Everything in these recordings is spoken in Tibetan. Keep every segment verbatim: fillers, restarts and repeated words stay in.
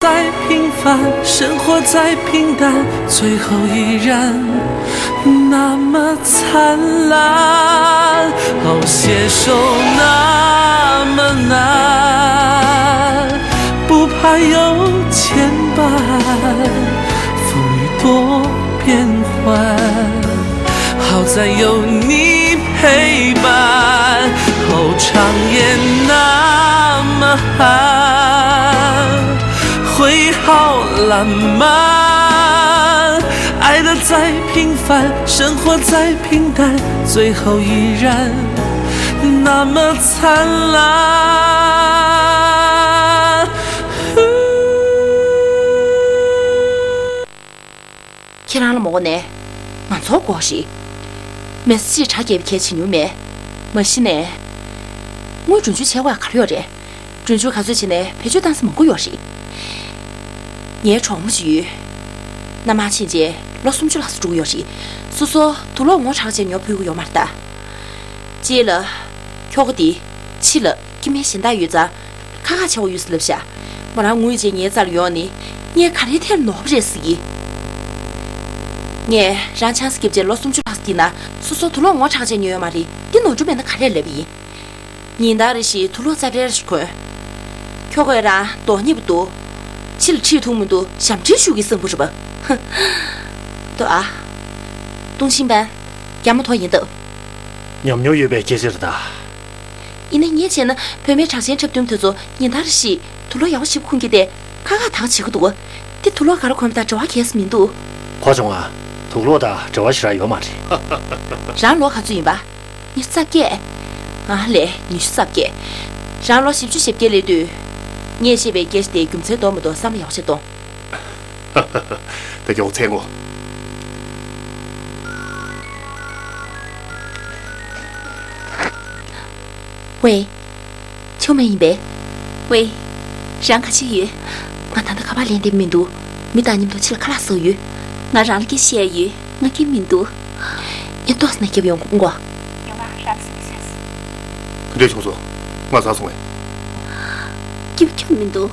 再平凡，生活再平淡，最后依然那么灿烂。哦，携手那么难，不怕有牵绊，风雨多变幻。 好在有你陪伴，哦，长夜那么寒，会好浪漫。爱的再平凡，生活再平淡，最后依然那么灿烂。 ཁྱེད་རང་ལ་མོ་གོ་ནས། ང་ཚོར་དགོས་ཤིག་མི་ཚེ་གཅིག་གྲ་རྒྱས་པའི་གས་བྱེད་མྱོང་མེད། མ་གཞི་ནས། དངུལ་གྲོན་ཆུང་བྱེད་དགོས་ག་རེ་ཡོད་རེད། གྲོན་ཆུང་ག་ཚོད་བྱས་ནས་བེད་སྤྱོད་བཏང་ས་མང་པོ་ཡོད་རེད། ངའི་གྲོགས་མོ་ཞིག་ཡོད། མནའ་མ་ཕྱིན་རྗེས་ལོ་སུམ་ཅུ་ལྷག་ཙམ་འགྲོ་གི་ཡོད་རེད། སོ་སོ་དུག་ལོག་ངོ་དྲག་བྱས་ཉོ་ཕོད་ཀྱི་ཡོད་མ་རེད་ད། རྗེས་ལ། ཁྱོ་ག་དེ། ཕྱི་ལ། སྐྱེ་དམན་གཞན་དག་ཡོད་ཙང་། ཁ་ཁ་བྱེད་དགོས་ཡོད་ཟེར་ལབ་ཤག་མོ་རང་དངུལ་བྱས་ངའི་རྩ་ལ་ཡོང་ནས། ངས་ག་རེ་ཐེར་ནོར་བ་རེད་ཟེར་གི། ངས་རང་ཆང་ས་སྐྱེབ་བྱས་ལོ་སུམ་ཅུ་ལྷག་ཙམ་ན། སོ་སོ་དུག་ལོག་ངོ་དྲག་བྱས་ཉོས་ཡོད་མ་རེད། འདི་ནོར་འཁྲུལ་མེད་ན་ག་རེ་ལབ་ཡིན། ཉིན་ལྟར་རེ་བཞིན་དུག་ལོག་རྩ་བྲལ་ཞིག་གོན། ཁྱོ་གས་རང་མདོག་ཉེས་པོ་འདུག་ཕྱི་ལ་ཁྲིད་ཐུབ་མི་འདུག་ཞབས་འདྲེན་ཞུ་གི་སེམས་པོ་རེད་པ། ཧ། ཏོ་ཨ། ཏུང་ཤིན་པན། རྒྱ་མ་ཐོ་ཡིན་སྟབས། ཉམས་མྱོང་ཡོད་པའི་སྐད་ཆ་རེད་ད། ཡིན་ན་ངས་བྱས་ན་བུད་མེད་གྲགས་ཅན་འཁྲབ་སྟོན་དེ་ཚོ་ཉིན་ལྟར་རེ་བཞིན་དུག་ལོག་ཡག་པོ་ཞིག་འཁོན་གྱི་དེ་ཁ་ཁ་ཐག་བྱེད་ཀྱི་འདུག་དེ་དུག་ལོག་ག་རེ་གོན་པ་དང་འབྲེལ་བ་གས་མི་འདུག་གོ་བྱུང་ང་། དུག་ལོག་དང་འབྲེལ་བ་ཞེ་དྲག་ཡོད་མ་རེད། རང་ལོ་ག་ཚོད་ཡིན་པ། ཉི་ཤུ་རྩ་བརྒྱད། ང་ལས་ཉི་ཤུ་རྩ་བརྒྱད། རང་ལོ་བཞི་བཅུ་ཞེ་བརྒྱད་སླེབས་དུས། ངས་བཤད་པའི་སྐད་ཆ་དེ་རྒྱུ་མཚན་འདོགས་མི་འདོགས་བསམ་བློ་ཡག་ཤོས་གཏོང་། ད་མགྱོགས་ཚེ་ངོ་། ཝེ། ཆོ་མེ་ཡིན་པས། ཝེ། རང་ག་བྱེད་ཡོད། ང་ད་ལྟ་ཁ་པར་ལེན་བསྡད་མི་འདུག་མི་དང་མཉམ་དུ་ཕྱི་ལ་ཁ་ལག་ཟ་ཡོད། ང་རང་ལ་སྐད་ཆ་བཤད་ཡོད། ང་སྐྱིད་མི་འདུག་ངས་ཏོག་ཙམ་ནས་སྐྱིད་ཡོང་གོ། ཡོང་ང་རང་སེམས་ཤེས། ག་འདྲས་བྱུང་སོང་། ང་ཟ་སོང་བས། སྐྱིད་པོ་ཁྱོན་མི་འདུག་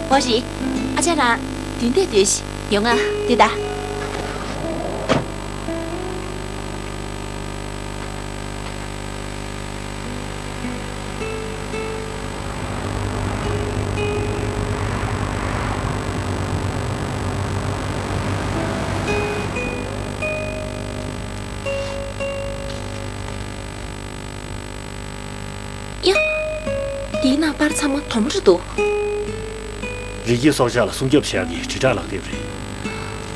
འོ་རེད། ཨ་ཅག་རང་མདུན་དེར་སྡོད་ཤིག་ཡོང་ང་། འདི་ལྟ། ཡ། འདིའི་ནང་པར་ཚང་མ་དོམ་རེད་འདུག་རི་སྐྱེས་སྲོག་ཆགས་ལ་སྲུང་སྐྱོབ་བྱ་ཡག་གི་དྲིལ་བསྒྲགས་ལག་དེབ་རེད།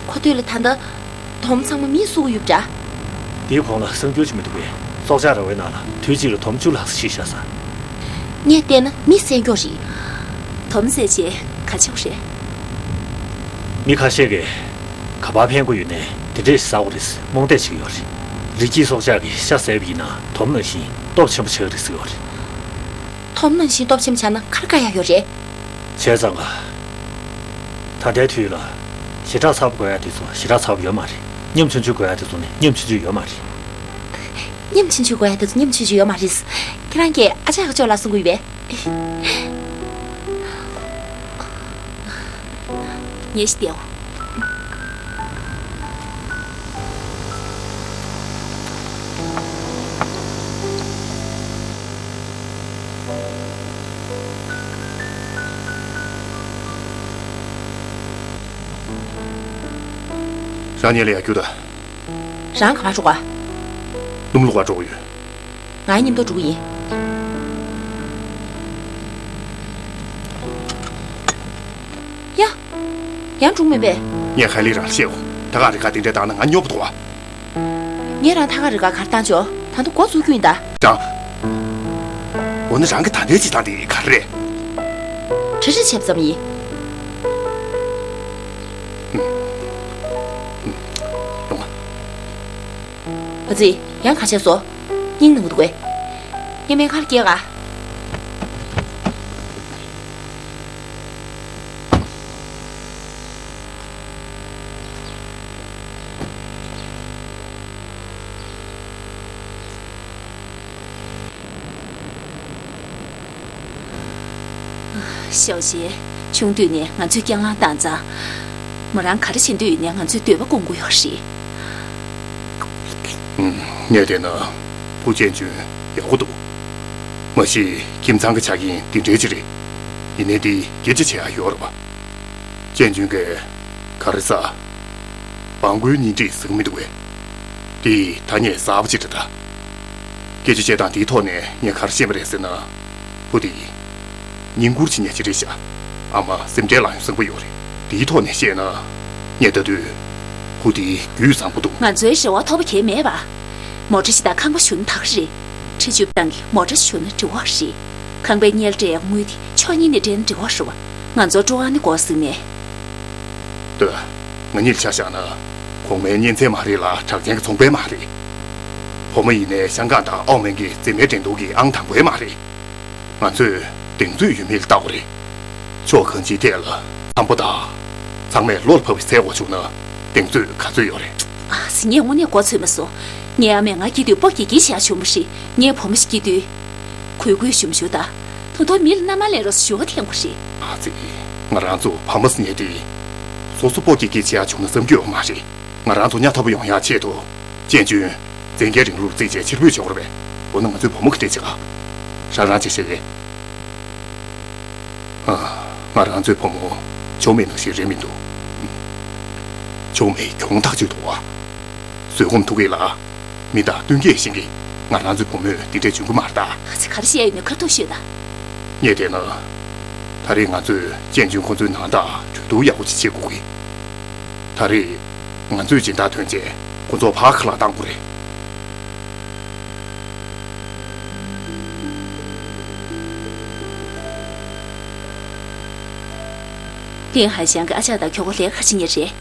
ཁོ་ཐོས་ལ་ད་ལྟ་དོམ་ཚང་མ་མིས་གསོད་ཀྱི་ཡོད་པ་འདྲ། དེའི་གོང་ལ་གསར་འགྱུར་ཞིག་མི་འདུག་པས། སྲོག་ཆགས་ར་བའི་ནང་ལ་དུས་གཅིག་ལ་དོམ་བཅུ་ལྷག་ཙམ་ཤི་ཤག་ཟེར། ངས་བལྟས་ན་མི་བསད་མགྱོགས་རེད། དོམ་བསད་བྱས་ག་བྱེད་དགོས་རེད། མི་ཁ་ཤས་ཀྱིས་ག་པར་ཕན་དགོས་ཡོད་ནའི་དེ་འདྲས་ཟ་དགོས་རེད་ཟེར་རྨོངས་དད་བྱེད་ཀྱི་ཡོད་རེད། རི་སྐྱེས་སྲོག་ཆགས་ཀྱིས་ཤ་ཟས་པ་ཡིན་ན་དོམ་ནང་བཞིན་སྟོབས་ཆེན་པོ་ཆགས་ཀྱི་རེད་ཟེར་གྱི་ཡོད་རེད། དོམ་ནང་བཞིན་སྟོབས་ཆེན་པོ་ཆགས་ན་ག་རེ་དཀའ་ཡག་ཡོད་རེད། བྱས་ཙང་ག་ད་ལྟའི་དུས་ལ་ཞེ་དྲག་ཚ་པོ་དགོས་ཡག་དེ་ཚོ་ཞེ་དྲག་ཚ་པོ་ཡོད་མ་རེད། ཉམ་ཆུང་ཆུང་དགོས་ཡག་དེ་ཚོ་ནི་ཉམ་ཆུང་ཆུང་ཡོད་མ་རེད། ཉམ་ཆུང་ཆུང་དགོས་ཡག་དེ་ཚོ་ཉམ་ཆུང་ཆུང་ཡོད་མ་རེད། ཁྱེད་རང་གིས་ཨ་ཅག་གི་ཅོག་ལ་གསུང་གི་ཡོད་པས། ཉེ་ཞི་ཏེའོ། རང་ཉལ་ལ་ཡར་རྒྱུགས་དང་། རང་ག་པར་འགྲོ་ག་སྣུམ་བླུག་ག་འགྲོ་གི་ཡོད། ང་ཡི་མཉམ་དུ་འགྲོ་གི་ཡིན། ཡ། ཡང་འགྲོ་མེད་པས། ངས་ཁ་ལི་རང་ལ་བཤད་འོ། ད་ག་རི་ཁ་དེ་འདྲས་བཏང་ན་ང་སྨྱོ་པོ་འདུག་བ། ངས་རང་ད་ག་རི་ཁ་གར་བཏང་ཆོག་ད་དུང་འགོ་འཛུགས་རྒྱུ་ཡིན་ད། རང་། འོ་ན་རང་གི་ད་ལྟའི་བྱེད་སྟངས་དེ་ག་རེ་རེད། གྲ་སྒྲིག་བྱས་པ་ཙམ་ཡིན། ཡོང་ང་། བ་ཙི། ཡང་ག་བྱས་སོང་། སྙིང་ནང་འདུག་གས། ངས་སྨན་ཁང་ལ་སྐྱེལ་ག། ཞའོ་ཞེ། ཆུང་དུས་ནས་ང་ཚོས་སྐྱེལ་ལང་བཏང་ཙང་། མོ་རང་ག་རེ་བྱེད་འདོད་ཡོད་ནའི་ང་ཚོས་འདོད་པ་སྐོང་གི་ཡོད་རེད། ངས་བལྟས་ན་བུ་ཅན་ཅུན་ཡག་པོ་འདུག་མ་གཞི་ཁྱིམ་ཚང་གི་ཆ་རྐྱེན་འདི་འདྲའི་ཅིག་རེད། ཡིན་ནའི་འདི་སྐད་ཆ་བྱེད་ཡག་ཡོད་རེད་པ། ཅན་ཅུན་གྱིས་ག་རེ་ཟ། བང་གོའི་གཉེན་སྒྲིག་ཟེར་གི་མི་འདུག་གས། དེ་ཐ་སྙད་གསར་པ་ཅིག་རེད་ད། སྐད་ཆ་བཤད་སྟངས་དེའི་ཐོག་ནས་ངས་ག་རེ་ཤེས་པ་རེད་ཟེར་ན། བུ་དེ་བསྙེན་བཀུར་བྱེད་མཁན་ཅིག་རེད་ཤག་ཨ་མ་སེམས་ཁྲལ་ལངས་ཡོང་བསམ་གྱི་ཡོད་རེད། དེའི་ཐོག་ནས་བཤད་ན། ངས་ལྟ་དུས་བུ་དེ་རྒྱུད་བཟང་པོ་འདུག་ང་ཚོའི་རེ་བ་མཐོ་པོ་གང་ཡང་མེད་པ། མོ་ཊ་ཞིག་དང་ཁང་པ་བཞུགས་ན་ད་ག་རེད། ཁྲི་བཅུ་བཏང་གི་མོ་ཊ་བཞུགས་ན་འགྲིག་པ་རེད། ཁང་པའི་གཉེར་སྤྲད་ཡག་དངུལ་དེ་ཕྱོགས་གཉིས་ནས་སྤྲད་ན་འགྲིག་པ་རེད་པ། ང་ཚོར་སྤྲོ་བ་ནི་དགོས་ཟེར་མེད། ལྟོས། ང་གཉིས་ལ་ཆ་བཞག་ན། གོང་མའི་གཉེན་ཚན་མ་རེད་ལ་གྲགས་ཅན་གྱི་ཚོང་དཔོན་མ་རེད། བུ་མོ་ཡིན་ནའི་ཤང་ཀང་དང་ཨའོ་མན་གྱི་མཛེས་མའི་འགྲན་བསྡུར་གྱི་ཨང་དང་པོའི་མ་རེད། ང་ཚོས་གདེང་ཚོད་ཡོད་མེད་ལ་བལྟ་དགོས་རེད། ཕྱོགས་གང་ཅིའི་ཐད་ལ་འཚམ་པོ་དང་། ཚང་མས་བློ་ལ་བབས་པའི་ཚད་འོག་བཅུག་ན་གདེང་ཚོད་ག་ཚོད་ཡོད་རེད། ཨ་ཙི། ངས་དངོས་གནས་མགོ་ཚོས་མ་སོང་། ངའི་ཨ་མས་ང་སྐྱེ་དུས་སྤོ་སྐྱིད་སྐྱིད་བྱས་བྱུང་བ་རེད། ངས་བུ་མོ་ཞིག་སྐྱེ་དུས། གུས་གུས་ཞུམ་ཞུམ་དང་། ད་དུང་མི་ལ་མནའ་མ་ལེན་རོགས་ཞུ་བ་འཐེན་དགོས་རེད། ཨ་ཙི། ང་རང་ཚོ་ཕ་མ་ཟེར་མཁན་དེ། སོ་སོ་སྤོ་སྐྱིད་སྐྱིད་བྱས་བྱུང་ན་བསམ་རྒྱུ་ཡོད་མ་རེད། ང་རང་ཚོ་གཉའ་ཐག་པ་ཡོང་ཡག་ཆེད་དུ། ཅན་ཅུན། བཙན་རྒྱལ་རིང་ལུགས་བརྩིས་བྱས་ཕྱིར་འབུད་བྱེད་དགོས་རེད་པས། འོ་ན་ང་ཚོའི་བུ་མོ་ག་འདྲས་བྱེད་ག། རང་རང་ཅིག་བཤད་གས། ཨ། ང་རང་ཚོའི་བུ་མོ་ཆོ་མེད་ནང་བཞིན་རེད་མི་འདུག་ཆོ་མེད་གྱོང་ཐག་ཆོད་འདུག་བ། བཟོད་སྒོམ་ཐུག་གི་ལ། མི་དང་བསྟུན་མཁས་ཤིག་གིས་ང་རང་ཚོའི་བུ་མོས་འདི་འདྲས་འཇོན་གི་མ་རེད་ད། ཨ་ཙི། ག་རེ་བཤད་ཡོད་ན་ཁ་ཐུག་ཤོད་ད། ངས་བལྟས་ན། ད་རེས་ང་ཚོས་ཅན་ཅུན་ཁོ་ཚོའི་ནང་དང་གྲོས་བསྡུར་ཡག་པོ་ཅིག་བྱེད་དགོས་གི། ད་རེས་ང་ཚོས་སྦྱིན་བདག་ཐོན་རྗེས་ཁོ་ཚོ་ཕར་ཁ་ལག་བཏང་དགོས་རེད། ཏིང་ཧའེ་ཞང་གི་ཨ་ཅག་དང་ཁྱོ་ག་ལས་ཀ་ག་རེ་བྱེད་མཁན་རེད།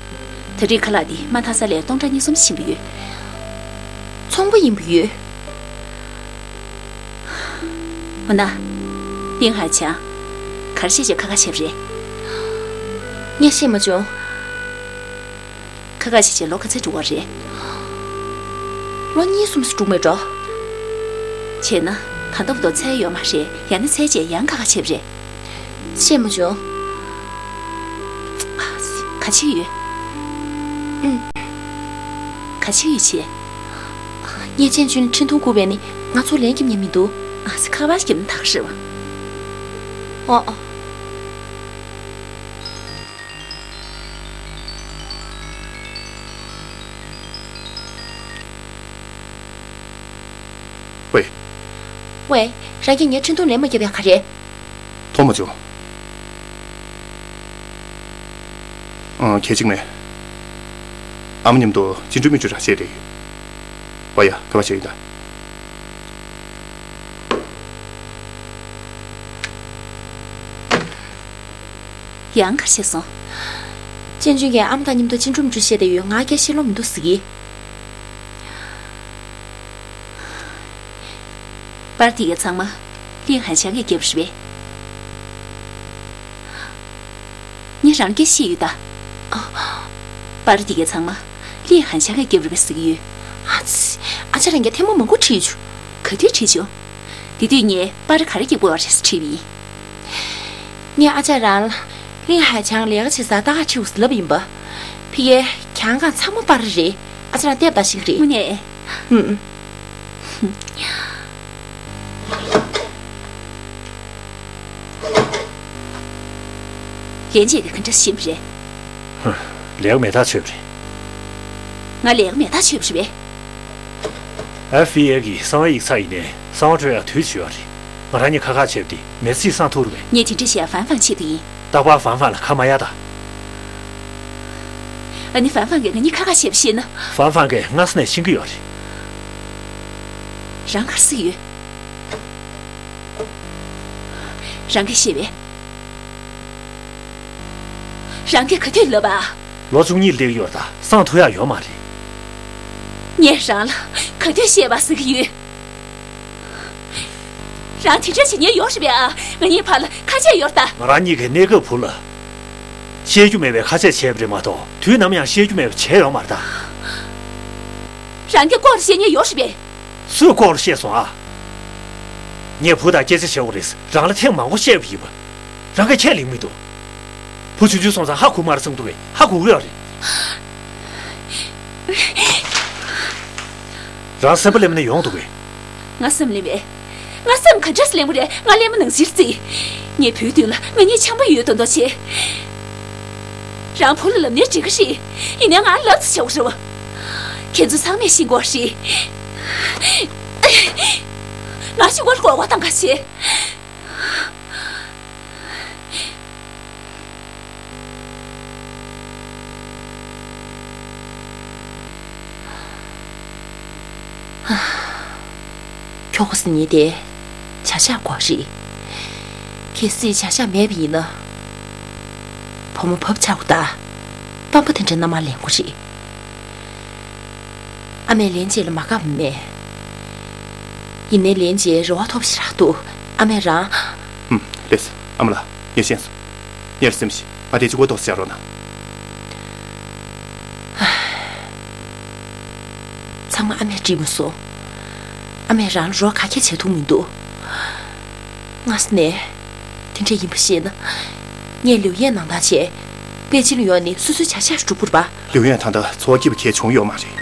ད་རེས་ཁ་ལག་འདི་མ་མཐའ་ས་ལས་སྟོང་ཕྲག་གཉིས་གསུམ་ཕྱིན་པ་ཡོད། ཚོང་པ་ཡིན་པ་ཡོད། འོ་ན། ཏིང་ཧའེ་ཆང་། ག་རེ་བྱས་བྱས་ཁ་ཁ་བྱས་པ་རེད། ངས་ཤེས་མ་བྱུང་། ཁ་ཁ་བྱས་བྱས་ལོ་ག་ཚོད་འགྲོ་གི་རེད། ལོ་གཉིས་གསུམ་ཙམ་འགྲོ་གི་མེད་འགྲོ། བྱས་ན། ད་ལྟ་བར་དུ་འཚོལ་ཡོད་མ་རེད། ཡང་ན་འཚོལ་བྱས་ཡང་ཁ་ཁ་བྱས་པ་རེད། ཤེས་མ་བྱུང་། ཨ་ཙི། ག་བྱེད་ཡོད། ཨུམ། ག་བྱེད་ཡོད་བྱས། ངས་ཅན་ཅུན་ལ་འཕྲིན་ཐུང་བསྐུར་བས་ནི་ང་ཚོར་ལན་རྒྱབ་མཁན་མི་འདུག་ཨ་ཙི། ཁ་པར་རྒྱབ་ན་ད་ག་རེད་པ། ཨོ་ཨོ། ཝེ། ཝེ། རང་གིས་ངའི་འཕྲིན་ཐུང་ལན་མ་བརྒྱབ་ཡ་ག་རེ། མཐོང་མ་བྱུང་། ཨང་། གལ་ཆེན་མེད། ཨ་མ་མཉམ་དུ་ཅི་འདྲ་མི་འདྲ་ར་བཤད་བསྡད་ཡོད། ཝ་ཡ། ག་པར་བྱས་ཡིན་ད། ཡང་ག་རེ་བྱས་སོང་། ཅན་ཅུན་གྱིས་ཨ་མ་དང་མཉམ་དུ་ཅི་འདྲ་མི་འདྲ་བཤད་བསྡད་ཡོད། ང་སྐད་ཤེས་ལོང་མི་འདུག་ཟེར་གི། པར་དེ་གའི་ཚང་མ་ལིན་ཧན་ཆང་གིས་བརྒྱབ་པ་རེད་པས། ངས་རང་སྐད་ཤེས་ཡོད་ད། ཨ། པར་དེ་གའི་ཚང་མ་ལིན་ཧན་ཆང་གིས་བརྒྱབ་པ་རེད་པས་ཟེར་གྱི་ཡོད། ཨ་ཙི། ཨ་ཅག་རང་གིས་ཐེངས་མ་མང་པོ་དྲིས་བྱུང་། ག་དུས་དྲིས་བྱུང་། དེ་དུས་ངས་པར་ག་རེ་རྒྱག་དགོས་པ་རེད་ཟེར་དྲིས་པ་ཡིན། ངས་ཨ་ཅག་རང་ལ་ལིན་ཧན་ཆང་ལས་ཀ་བྱེད་སར་ལྟ་ག་ཁྲིད་དགོས་ཟེར་ལབ་པ་ཡིན་པ། ཕ་གིར་གྱང་ཁང་ཚང་མ་པར་རེད། ཨ་ཅག་རང་བལྟས་པ་ད་ཤེས་ཀྱི་རེད། དངོས་གནས། ཨུམ། ལན་བྱས་ཏེ་ག་འདྲ་ཞིམ་རེད། ཧུ། ལས་ཀ་མེད་ཐག་ཆོད་པ་རེད། ང་ལས་ཀ་མེད་ཐག་ཆོད་པ་རེད་པས། ཨེ་ཧྥི་ཨེ་གི་གསང་བའི་ཡིག་ཚགས་ཡིན་ནའི་གསང་བ་སྤྲོད་ཡག་དུས་ཚོད་ཡོད་རེད། ང་རང་གཉིས་ཁ་ཁ་བྱས་པ་དེ་མི་ཚེ་སང་ཐུག་རེད་པས། ངས་དེ་འདྲ་བཤད་ཡ་ཧྥན་ཧྥན་ཆེད་དུ་ཡིན། རྟག་པར་ཧྥན་ཧྥན་ལ་ཁ་མ་གཡར་དང་། ཨ་ནི་ཧྥན་ཧྥན་གྱིས་ང་གཉིས་ཁ་ཁ་བྱས་པ་ཤེས་ན། ཧྥན་ཧྥན་གྱིས་སྔ་ས་ནས་ཤེས་ཀྱི་ཡོད་རེད། རང་ག་རེ་ཟེར་གྱི་ཡོད། རང་གིས་ཤེས་པས། རང་གིས་ག་དུས་ལབ་པ། ལོ་བཅུ་གཉིས་སླེབས་ཡོད་ད། སང་ཐུག་ཡག་ཡོད་མ་རེད། ངས་རང་ལ་ག་ ག་དུས་བཤད་པ་ཟེར་གྱི་ཡོད། རང་དེ་འདྲ་བྱེད་ཉེན་ཡོད་རེད་པས་ཨ། ང་གཉིས་བར་ལ་ཁ་ཆད་ཡོད་རེད་ད། ང་རང་གཉིས་ཀྱིས་གནས་སྐབས་བུ་ལ་བཤད་རྒྱུ་མེད་པའི་ཁ་ཆད་བྱས་པ་རེད་མ་གཏོགས། དུས་ནམ་ཡང་བཤད་རྒྱུ་མེད་པ་བྱས་ཡོད་མ་རེད་ད། རང་གིས་ལྐོག་ལ་བཤད་ཉེན་ཡོད་རེད་པས། སུས་ལྐོག་ལ་བཤད་སོང་ཨ། ངས་བུ་དང་སྐད་ཆ་བྱེད་དགོས་རེད། རང་ལ་ཐེངས་མང་པོ་བཤད་པ་ཡིན་པ། རང་གིས་ཁས་ལེན་མི་འདུག་བུ་ཆུང་ཆུང་སོང་ཙང་ཧ་གོ་མ་རེད་བསམ་འདུག་གས། ཧ་གོ་གི་ཡོད་རེད། རང་སེམས་པ་ལེན་ན་ཡོང་འདུག་གས། ང་སེམས་ལེན་པས། ང་སེམས་ག་འདྲས་ལེན་པ་རེད། ང་ལེན་པ་ནང་བཞིན་རྩིས། ངས་བུའི་མདུན་ལ་ང་གཉིས་འཆམ་པོ་ཡོད་མདོག་མདོག་བྱེད། རང་བུ་ལ་ལབ་ནའི་འགྲིག་གི་རེད། ཡིན་ནའི་ང་ལབ་ཙམ་བྱེད་དགོས་རེད་བ། ཁྱེད་ཚོ་ཚང་མས་ཤེས་དགོས་རེད། ང་ཤི་བར་གོ་བ་དང་ག་བྱེད། ཁྱོ་ག་ཟེར་མཁན་དེ་བྱ་བཞག་དགོས་རེད། གལ་སྲིད་བྱ་བཞག་མེད་པ་ཡིན་ན། བུ་མོ་བབས་ཆགས་དགོས་ད། སྤམ་པ་དེ་འདྲ་མནའ་མར་ལེན་དགོས་རེད། ཨ་མས་ལེན་བྱས་ལ་མ་དགའ་བ་མེད། ཡིན་ནའི་ལེན་བྱས་རེ་བ་ཐོབ་ཞེ་དྲག་འདུག་ཨ་མས་རང་། ཨུམ། ལགས་སོ། ཨ་མ་ལགས། ངས་ཤེས་སོང་། ངས་སེམས་ཤིག་ང་དེ་གཅིག་པོ་ཏོག་ཙམ་བཞག་རོགས་གནང་། ཚང་མ་ཨ་མས་འགྲིག་མ་སོང་། ཨ་མས་རང་ལ་རོགས་ག་གེ་བྱེད་ཐུབ་མི་འདུག་སྔ་ས་ནས། དེ་འདྲ་ཡིན་པ་ཤེས་ན། ངས་ལིའུ་ཡན་ནང་བདག་བྱས། པེ་ཅིན་ལ་ཡོང་ནས་སོ་སོའི་བྱ་གཞག་སྒྲུབ་དགོས་རེད་པ། ལིའུ་ཡན་ད་ལྟ་འཚོ་བ་སྐྱིད་པོ་གང་ཡང་བྱུང་ཡོད་མ་རེད།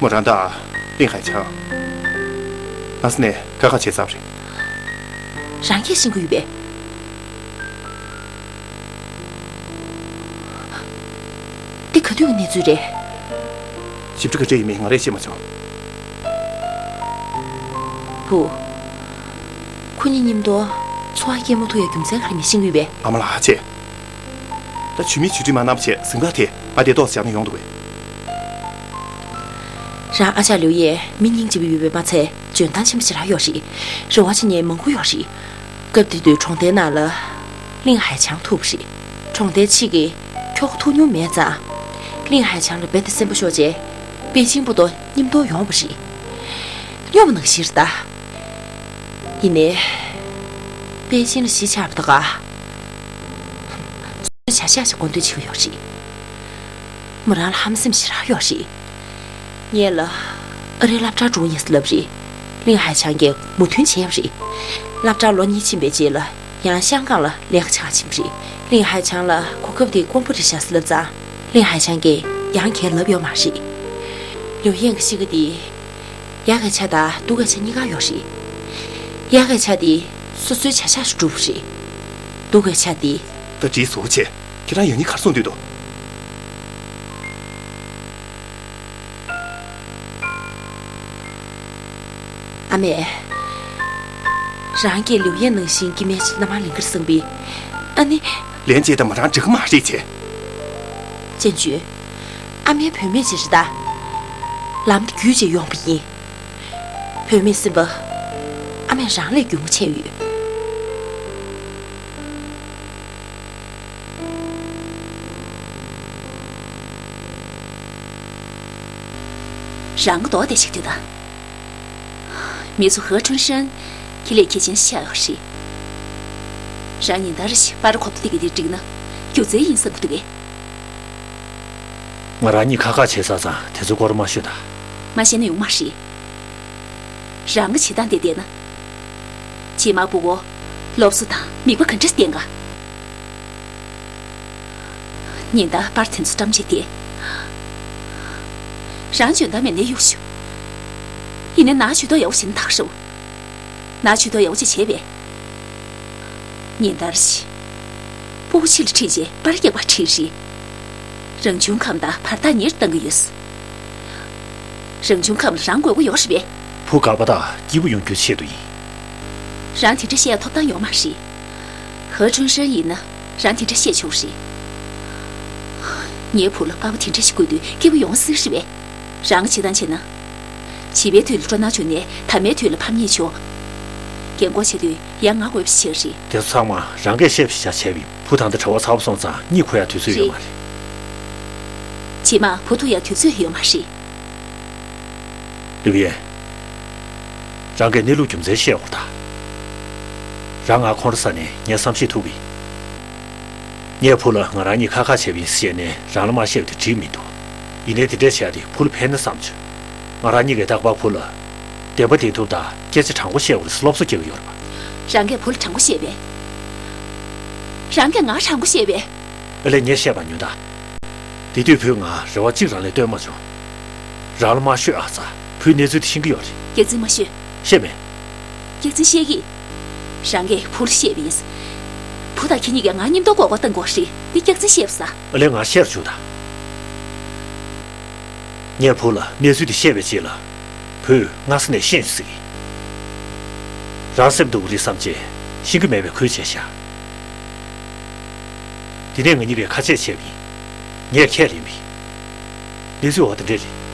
མོ་རང་དང་། ལིན་ཧའེ་ཆང་། སྔ་ས་ནས་དཀའ་ཁག་བྱས་ཚར་བ་རེད། རང་གིས་ཤེས་ཀྱི་ཡོད་པས། འདི་ག་དུས་ཀྱི་གནས་ཚུལ་རེད། ཞིབ་ཕྲ་ག་འདྲ་ཡིན་མིན་ང་རས་ཤེས་མ་བྱུང་། བུ། ཁོ་གཉིས་མཉམ་དུ་འཚོ་བ་སྐྱེལ་མ་ཐུབ་ཡ་རྒྱུ་མཚན་ག་རེ་མི་ཤེས་ཀྱི་ཡོད་པས། ཨ་མ་ལགས་ཨ་ཅེ། ད་ཇུས་མེད་ཇུས་འགྲིག་མ་གནང་བྱས་གཟེངས་རྟགས་དེ་ང་དེ་ཏོག་ཙམ་བཞག་ན་ཡོང་འདུག་གས། རང་ཨ་ཅག་ལིའུ་ཡས་མི་སྙིང་རྗེ་པོ་ཡོད་པས་མ་ཚད་འཇོན་ཐང་ཆེན་པོ་ཞེ་དྲག་ཡོད་རེད། རེ་བ་བྱེད་མཁན་མང་པོ་ཡོད་རེད། སྐབས་དེ་དུས་གྲོང་རྡལ་ནང་ལ་ལིན་ཧའེ་ཆང་ཐུག་པ་རེད། གྲོང་རྡལ་གཅིག་གི་ཁྱོ་ག་ཐུག་མྱོང་མེད་ཙང་། ལིན་ཧའེ་ཆང་ལ་རྦད་དེ་སེམས་པ་ཤོར་བྱས། པེ་ཅིན་པོ་ཏོ་མཉམ་དུ་ཡོང་བ་རེད། སྨྱོ་བ་ནང་བཞིན་རེད་ད། ཡིན་ནའི། པེ་ཅིན་ལ་གཞིས་ཆགས་པ་དང་ག་ཚོའི་བྱ་གཞག་ཅིག་འགོ་འདོན་བྱེད་ཀྱི་ཡོད་རེད། མོ་རང་ལ་ཧམ་སེམས་ཞེ་དྲག་ཡོད་རེད། ངས་ལ། ཨ་རིའི་སློབ་གྲྭར་འགྲོ་ཡིན་ཟེར་ལབ་རེད། ལིན་ཧའེ་ཆང་གིས་མོས་མཐུན་བྱས་པ་རེད། སློབ་གྲྭར་ལོ་གཉིས་ཕྱིན་པའི་རྗེས་ལ་ཡང་ཤང་ཀང་ལ་ལས་ཀ་བྱེད་ག་ཕྱིན་པ་རེད། ལིན་ཧའེ་ཆང་ལ་གོ་སྐབས་དེ་དཀོན་པོ་རེད་ཤག་ཟེར་ལབ་ཙང་། ལིན་ཧའེ་ཆང་གིས་ཡང་གང་ཡང་ལབ་ཡོད་མ་རེད། ལིའུ་ཡན་གྱི་གཤིས་ཀ་དེ། ཡག་གི་ཆ་དང་སྡུག་གི་ཆ་གཉིས་ཀ་ཡོད་རེད། ཡག་གི་ཆ་དེ་སོ་སོའི་བྱ་གཞག་ཞིག་སྒྲུབ་རེད། སྡུག་གི་ཆ་དེ། ད་འགྲིག་སོང་ཆེ། ཁྱེད་རང་ཡང་སྙིང་ག་རེ་བཟུང་སྡོད་དོ། ཨ་མས། རང་གིས་ལིའུ་ཡན་ནང་བཞིན་སྐྱེ་དམན་ཞིག་མནའ་མར་ལེན་གྱི་རེད་བསམ་པས། ཨ་ནི། ལན་ཅིག་ད་མོ་རང་འགྲིག་གི་མ་རེད་ཆེ། ཅན་ཅུན། ཨ་མའི་བུད་མེད་ཅིག་རེད་ད། ལམ་དེ་བརྒྱུད་བྱས་ཡོང་བ་ཡིན། བུད་མེད་སེམས་པ། ཨ་མས་རང་ལས་གྱོང་ཆེ་ཡོད། རང་གི་མདོག་དེ་ཞིག་དུས་ད། མི་ཚོ་ཧེ་ཁྲུན་ཧྲན་ཁྱེད་ལས་གལ་ཆེན་ཤ་ཡོད་རེད། རང་ཉིན་ལྟར་ཞིག་པར་གོ་བརྡ་དེ་གི་དེ་འགྲིག་ན་སྒྱུ་རྩལ་ཡིན་བསམ་གི་འདུག་གས། ང་རང་གཉིས་ཁ་ཁ་བྱས་ཚར་ཙང་དེ་ཚོའི་སྐོར་མ་ཤོད་ད། མ་བཤད་ན་ཡོང་མ་རེད། རང་གི་བྱེད་སྟངས་དེ་བལྟས་ན། རྗེས་མ་ཕྲུ་གུ་སློབ་གསོ་དང་མིག་དཔེ་ག་འདྲས་བསྟན་ག་ཉིན་ལྟར་པར་དེ་ཚོ་བཀྲམ་བྱས་ཏེ། རང་འཇོན་ཐང་མེད་ནའི་གཡུག་ཞུ། ཡིན་ནའི་ནག་ཇུས་གཏོགས་ཡག་པོ་བྱས་ན་དགའ་ཤོག་ནག་ཇུས་གཏོགས་ཡག་པོ་ཅིག་བྱས་པས། ཉིན་ལྟར་ཞིག་ཕྲུ་གུ་ཕྱི་ལ་ཁྲིད་རྗེས་པར་རྒྱག་པར་ཁྲིད་རེད། རང་བྱུང་ཁམས་དང་བར་ཐག་ཉེར་བཏང་གི་ཡོད། རང་བྱུང་ཁམས་ལ་རང་དགོས་མཁོ་ཡོད་རེད་པས། བུ་དགའ་པོ་དང་སྐྱིད་པོ་ཡོང་རྒྱུའི་ཆེད་དུ་ཡིན། རང་དེ་འདྲ་བཤད་ཡ་ཐོབ་ཐང་ཡོད་མ་རེད། ཧེ་ཁྲུན་ཧྲན་ཡིན་ན་རང་དེ་འདྲ་བཤད་ཆོག་རེད། ངའི་བུ་ལ་པ་ཕ་དེ་འདྲ་ཞིག་དགོས་དུས་སྐྱིད་པོ་ཡོང་སྲིད་རེད་པས། རང་གི་བྱེད་སྟངས་བྱས་ན། བྱིས་པའི་དུས་ལ་སྤྲོ་སྣང་བྱུང་ནས་དར་མའི་དུས་ལ་ཕམ་ཉེས་བྱུང་། རྒན་གོག་བྱེད་དུས་ཡང་ང་དགོས་པ་ཞིག་བྱེད་རེད། དེ་ཚོ་ཚང་མ་རང་གིས་བཤད་པ་ཞིག་བྱས་པ་ཡིན། བུ་ད་ལྟ་གྲྭ་པ་ཚ་པོ་སོང་ཙང་གཉིད་ཁུག་ཡ་དུས་ཚོད་ཡོད་མ་རེད། རྗེས་མ་བུ་ཐུག་ཡ་དུས་ཚོད་ཡོད་མ་རེད། ལིའུ་ཡན། རང་གིས་གནས་ལུགས་རྒྱུ་མཚན་བཤད་དགོས་རེད་ད། རང་ང་ཁོང་ཁྲོ་ཟ་ནས་ངས་བསམ་ཤེས་ཐུབ་པས། ངས་བུ་ལ་ང་རང་གཉིས་ཁ་ཁ་བྱས་པ་ཡིན་ཟེར་ནས་རང་ལ་མ་བཤད་པ་དེ་འགྲིག་མི་འདུག་ཡིན་ནའི་དེ་འདྲས་བྱས་ཏེ་བུ་ལ་ཕན་ན་བསམ་བྱུང་། ང་རང་གཉིས་ཀྱིས་རྟག་པར་བུ་ལ་བདེན་པ་བདེན་ཐུབ་དང་སྐད་ཆ་དྲང་པོ་བཤད་དགོས་རེད་ཟེར་སློབ་གསོ་རྒྱག་གི་ཡོད་རེད་པ། རང་གིས་བུ་ལ་དྲང་པོ་བཤད་པས། རང་གིས་ང་དྲང་པོ་བཤད་པས། ཨ་ལས། ངས་བཤད་པ་ཉོན་དང་། དེ་དུས་བུས་ང་རེ་བ་གཅིག་རང་ལས་བཏོན་མ་བྱུང་། རང་ལ་མ་ཤོད་ཨ་ཙ། བུས་གནས་ཚུལ་དེ་ཤེས་ཀྱི་ཡོད་རེད། རྒྱག་རྩིས་མ་ཤོད། ཤེས་མེད། རྒྱག་རྩིས་ཤེས་ཀྱི། རང་གིས་བུ་ལ་བཤད་པ་ཡིན། བུ་དང་ཁྱེད་གཉིས་ཀྱིས་ང་མཉམ་དུ་མགོ་སྐོར་གཏོང་དགོས་རེད། འདི་རྒྱག་རྩིས་ཤེས་པ་ས། ཨ་ལས། ང་བཤད་རོགས་བྱུང་དང་། ངས་བུ་ལ་གནས་ཚུལ་དེ་བཤད་པའི་རྗེས་ལ། བུས་སྔ་ས་ནས་ཤེས་ཟེར་གི། རང་སེམས་སྡུག་གི་རེད་བསམ་རྗེས་ཤེས་ཀྱི་མེད་པའི་ཁུལ་བྱས་ཤག་དེ་ནས་ང་གཉིས་ཀས་ཁ་ཆད་བྱས་པ་ཡིན། ངས་ཁས་ལེན་པ་ཡིན། གནས་ཚུལ་འོ་དེ་འདྲས་རེད།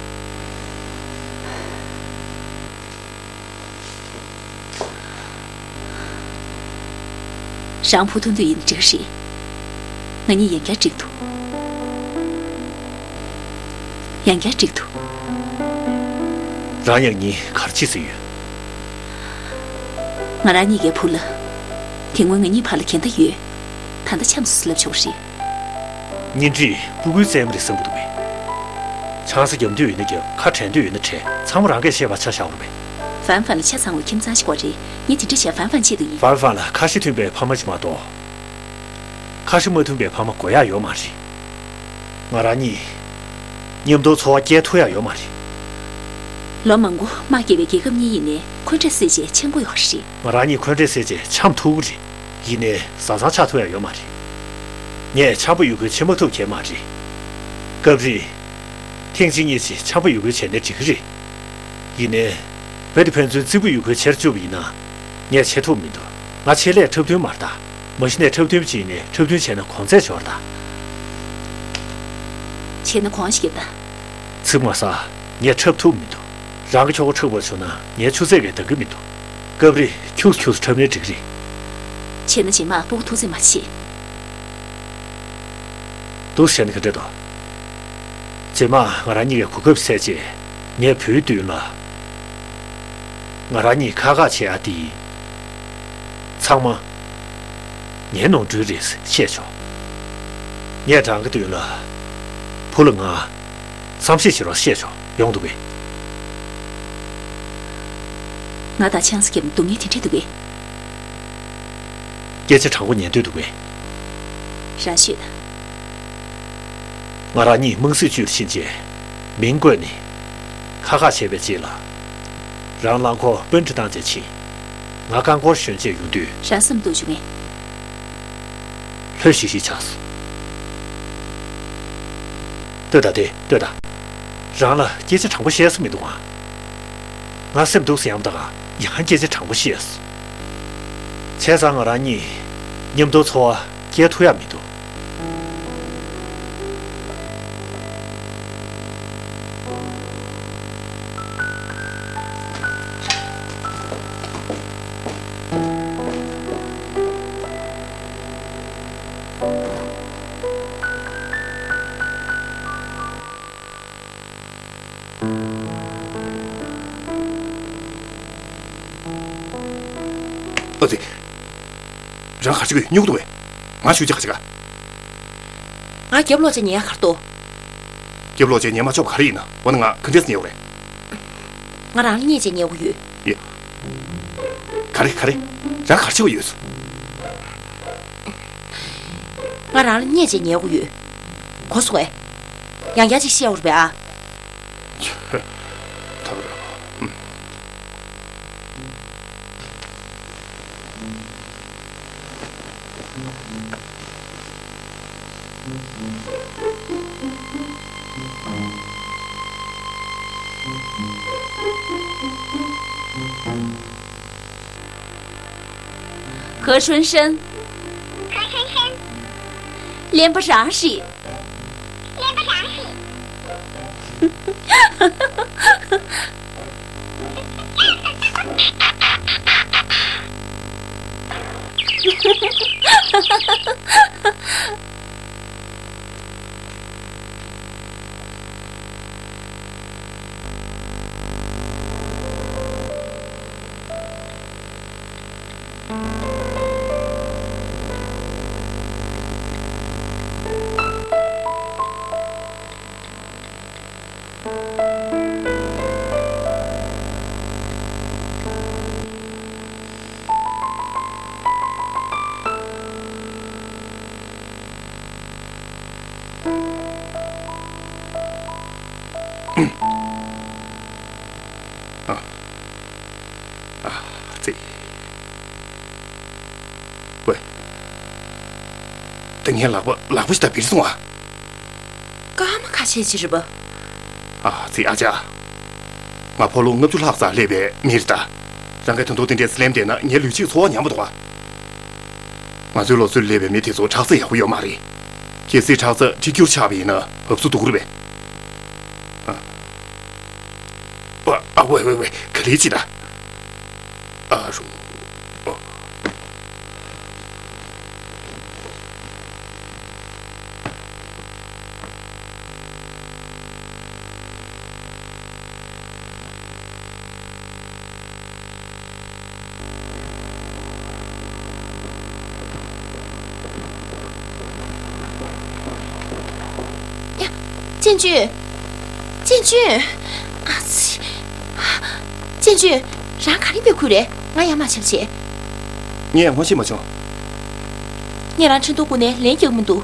རང་བུ་ཐུག་འདོད་ཡིན་འགྲིག་རེད། ང་གཉིས་ཡང་བསྐྱར་འགྲིག་འདུག་ཡང་བསྐྱར་འགྲིག་འདུག་རང་ཡང་གཉིས་ག་རེ་བྱེད་སྲིད་ཡོད། ང་རང་གཉིས་ཀའི་བུ་ལ། དེ་སྔོན་ང་གཉིས་བར་ལ་འགལ་ཟླ་ཡོད། ད་ལྟ་འཆམ་སོང་ཟེར་ལབ་ཆོག་རེད། གཉེན་སྒྲིག་སྤུ་གུའི་རྩེད་མོ་རེད་བསམ་གྱི་འདུག་པས། ཆང་ས་རྒྱབ་འདོད་ཡོད་ན་རྒྱབ། ཁ་བྲལ་འདོད་ཡོད་ན་བྲལ། ཚང་མ་རང་གིས་ཤེས་པ་ཆ་བཞག་རོགས་པས། ཧྥན་ཧྥན་ལ་ཆ་ཚང་བའི་ཁྱིམ་ཚང་ཞིག་དགོས་རེད། ངས་དེ་འདྲ་བྱས་ཧྥན་ཧྥན་ཆེད་དུ་ཡིན། ཧྥན་ཧྥན་ལ་ཁ་ཞེ་མཐུན་པའི་ཕ་མ་ཞིག་མ་གཏོགས། ཁ་ཞེ་མ་མཐུན་པའི་ཕ་མ་དགོས་ཡག་ཡོད་མ་རེད། ང་རང་གཉིས་མཉམ་དུ་འཚོ་བ་སྐྱེལ་ཐུབ་ཡག་ཡོད་མ་རེད། ལོ་མང་པོ་དམག་བརྒྱབ་པའི་རྒྱལ་ཁབ་གཉིས་ཡིན་ནའི་འཁོན་འགྲས་སེལ་བྱས་འཆམ་དགོས་ཡོད་རེད། ང་རང་གཉིས་འཁོན་འགྲས་སེལ་བྱས་འཆམ་ཐུབ་ཀྱི་རེད། ཡིན་ནའི་བཟའ་ཚང་ཆགས་ཐུབ་ཡག་ཡོད་མ་རེད། ངས་འཆམ་པོ་ཡོད་ཁུལ་བྱེད་མ་ཐུབ་མཁན་མ་རེད། སྐབས་རེ། ཐེངས་གཅིག་གཉིས་ཅིག་འཆམ་པོ་ཡོད་ཁུལ་བྱས་ནའི་འགྲིག་གི་རེད། ཡིན་ནའི། རྦད་དེ་ཕན་ཚུན་རྩིག་པ་ཡོད་ཁུལ་བྱེད་བཅུག་པ་ཡིན་ན། ངས་བྱེད་ཐུབ་མི་འདུག་ང་ཆེད་ལས་འཁྲབ་སྟོན་མ་རེད་ད། མ་གཞི་ནས་འཁྲབ་སྟོན་བྱས་ནས་འཁྲབ་སྟོན་བྱས་ན་གོང་ཚད་འབྱོར་ད། བྱས་ན་གོང་ཞིག་ད། ཚིག་མ་ཟ། ངས་འཁྲབ་ཐུབ་མི་འདུག་རང་གི་ཁྱོ་ག་འཁྲབ་པར་བྱུང་ན་ངའི་ཆུ་ཚད་ཀྱིས་འདང་གི་མི་འདུག་སྐབས་རེ་ཁྱུགས་ཁྱུགས་འཁྲབ་ནའི་འགྲིག་རེད། བྱས་ན་རྗེས་མ་སྤུ་གུ་ཐུག་ཚད་མ་བྱེད། འདུག་བྱས་ན་ག་འདྲ་འདུག་རྗེས་མ་ང་རང་གཉིས་ཀའི་གོ་སྐབས་ཟད་རྗེས་ངས་བུའི་མདུན་ལ། ང་རང་གཉིས་ཁ་ཁ་བྱེད་ཡ་དེ་ཡིན། ཚང་མ་ངའི་ནོར་འཁྲུལ་རེད་བཤད་ཆོག་ངས་རང་གི་མདུན་ལ་བུ་ལ་ང་བསམ་ཤེས་བྱེད་རོགས་བཤད་ཆོག་ཡོང་འདུག་གས། ང་དང་ཆང་ས་བརྒྱབ་ནས་སྡུག་བསྔལ་དེ་འདྲས་འདུག་གས། སྐད་ཆ་དྲང་པོ་ཉན་འདོད་འདུག་གས། རང་ཤོད་དང་། ང་རང་གཉིས་དམངས་སྲིད་ཅུས་ལ་ཕྱིན་རྗེས་མིང་བཀོད་ནས་ཁ་ཁ་བྱས་པའི་རྗེས་ལ། རང་རླངས་འཁོར་དཔོན་ཁྲིད་བཏང་རྗེས་ཕྱིན། ང་རྐང་འཁོར་ཞོན་རྗེས་ཡོང་དུས། རང་བསམ་འདུག་བྱུང་ངས། ལྷོད་ཤིག་ཤིག་ཆགས་སོང་། ལྟོས་དང་དེ་ལྟོས་དང་། རང་ལ་སྐད་ཆ་དྲང་པོ་བཤད་ས་མི་འདུག་ཨང་། ང་སེམས་སྡུག་ཟེར་ཡང་ད་ག་ཡང་སྐད་ཆ་དྲང་པོ་བཤད་སོང་། བྱས་ཙང་ང་རང་གཉིས་མཉམ་དུ་འཚོ་བ་སྐྱེལ་ཐུབ་ཡག་མི་འདུག་ཨ་ཙི། རང་ག་རེ་བྱེད་ཀྱི་ཡོད། སྨྱུ་གུ་འདུག་པས། ང་ཞུ་ཅི་ག་བྱེད་ག་ང་རྒྱབ་ལོག་བྱས་ཉལ་ཡག་ག་རེ་འདུག་རྒྱབ་ལོག་བྱས་ཉལ་མ་ཆོག་པ་ག་རེ་ཡིན་ན། འོ་ན་ང་ག་འདྲས་ཉལ་དགོས་རེད། ང་རང་ལ་བརྙས་བྱས་ཉལ་དགོས་ཡོད། ཡ། ག་རེ་ག་རེ། རང་ག་རེ་བྱེད་དགོས་ཡོད། ང་རང་ལ་བརྙས་བྱས་ཉལ་དགོས་ཡོད། གོ་སོང་ངས། ཡང་བསྐྱར་ཅིག་བཤད་དགོས་རེད་པས་ཨ། ད་ག་རེད། 何春生。何春生。གླེན་པ་རང་རེད། གླེན་པ་རང་རེད། ཙི། ཝེ། ད་ངའི་ལག་པ་ལག་པ་ཞིག་ད་བིར་སོང་ཨ། སྐར་མ་ཁ་ཤས་ཅིག་རེད་པ། ཨ་ཙི་ཨ་ཅག་ང་ཕོ་ལོ་ལྔ་བཅུ་ལྷག་ཙམ་སླེབས་པའི་མི་རེད་ད། རང་གིས་ད་དུང་དེ་འདྲས་སླེབས་བསྡད་ན་ངའི་ལུས་གཅིག་འཚོ་བ་ཉམས་པ་འདུག་ཨ། ང་ཚོའི་ལོ་ཚོད་སླེབས་པའི་མི་དེ་ཚོ་ཁྲག་རྩ་ཡག་པོ་ཡོད་མ་རེད། གལ་སྲིད་ཁྲག་རྩ་གཅིག་གྱུར་ཆགས་པ་ཡིན་ན་འུབ་སུ་འདུག་རེད་པས། ཨ། ཨ། ཝེ་ཝེ་ཝེ། ག་ལེར་བྱེད་ད། ཨ་རུ། ཨོ། ཡ། ཅན་ཅུན། ཅན་ཅུན། ཨ་ཙི། ཅན་ཅུན། རང་ག་རེ་འབད་ཁུལ་རེད། ང་ཡར་མར་ཆབ་བྱེད། ངས་ངོ་ཤེས་མ་བྱུང་། ངས་རང་འཕྲིན་ཐུང་བསྐུར་ནས་ལན་རྒྱག་མི་འདུག་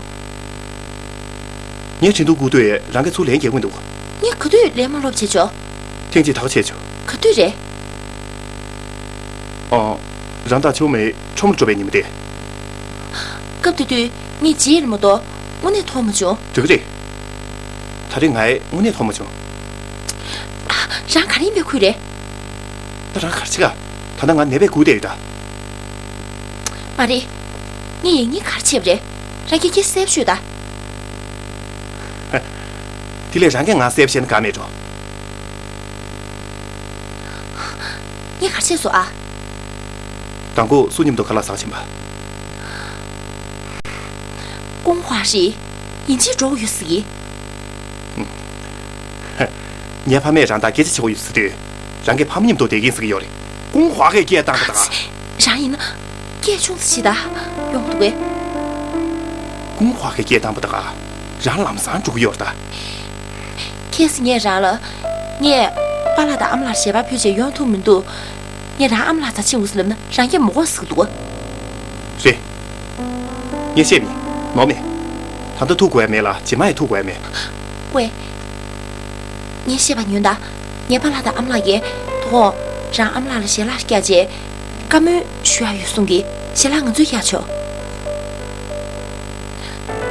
ངས་འཕྲིན་ཐུང་བསྐུར་དུས་རང་གིས་ཚུར་ལན་རྒྱག་མི་འདུག་ངས་ག་དུས་ལན་མ་སློག་བྱས་ཆོག་ཐེངས་གཅིག་ཐག་ཆད་ཆོག་ག་དུས་རེད། ཨ། རང་ད་ཆུང་མའི་ཁྲོམ་ལ་འགྲོ་བའི་ཉིན་མོ་དེ། སྐབས་དེ་དུས་ངས་བརྗེད་ལ་མ་གཏོགས་དངོས་གནས་མཐོང་མ་བྱུང་། འགྲིག་གི་རེད། ད་རེས་ང་ཡིས་དངོས་གནས་མཐོང་མ་བྱུང་། ཨ། རང་ག་རེ་འབད་ཁུལ་རེད། ད་རང་ག་རེ་བྱེད་ག་ད་ལྟ་ང་ནད་པས་སྒུག་བསྡད་ཡོད་ད། མ་རེད། ངས་ཡིན་ངེས་ག་རེ་བྱས་པ་རེད། རང་གིས་ཁྱེད་གསལ་པོ་ཤོད་ད། དེ་ལས་རང་གིས་ང་གསལ་པོ་བཤད་ན་དགའ་མེད་འགྲོ། ངས་ག་རེ་བྱས་སོང་ཨ། དང་པོ་སུ་མཉམ་དུ་ཁ་ལག་ཟ་ཕྱིན་པ། ཀུང་ཧྭ་རེད། ཡིན་གཅིག་འགྲོ་གི་ཡོད་ཟེར་གི། ངའི་ཕ་མས་རང་དང་སྐད་ཆ་བྱེད་དགོས་ཡོད་ཟེར་དུས། རང་གི་ཕ་མ་མཉམ་དུ་བསྡད་ཀྱིན་ཟེར་གྱི་ཡོད་རེད། ཀུང་ཧྭ་གིས་སྐད་བཏང་པ་དང་། རང་ཡིན་ན། སྐད་ཆུང་ཙམ་བྱེད་ད། ཡོང་འདུག་གས། ཀུང་ཧྭ་གིས་སྐད་བཏང་པ་དང་། རང་ལམ་སང་འགྲོ་གི་ཡོད་རེད་ད། གལ་སྲིད་ངས་རང་ལ། ངས་པཱ་ལགས་དང་ཨ་མ་ལགས་ཞལ་པར་ཕུལ་བྱས་ཡོང་ཐུབ་མི་འདུག་ངས་རང་ཨ་མ་ལགས་རྩར་ཕྱིན་འོང་ཟེར་ལབ་ན་རང་གིས་མི་དགོས་ཟེར་གྱི་འདུག་གས། རེད། ངས་བཤད་མིན། ནོར་མེད། ད་ལྟ་ཐུག་དགོས་ཡ་མེད་ལ་རྗེས་མ་ཡང་ཐུག་དགོས་ཡ་མེད། ཝེ། ངས་བཤད་པ་ཉོན་དང་། ངའི་པཱ་ལགས་དང་ཨ་མ་ལགས་ཀྱིས་དོ་དགོང་རང་ཨ་མ་ལགས་ལ་ཞལ་ལག་བཀྱག་རྗེས། བཀའ་མོལ་ཞུ་ཡ་ཡོད་གསུང་གི། ཞལ་ལག་ང་ཚོས་བཀྱག་ཆོག་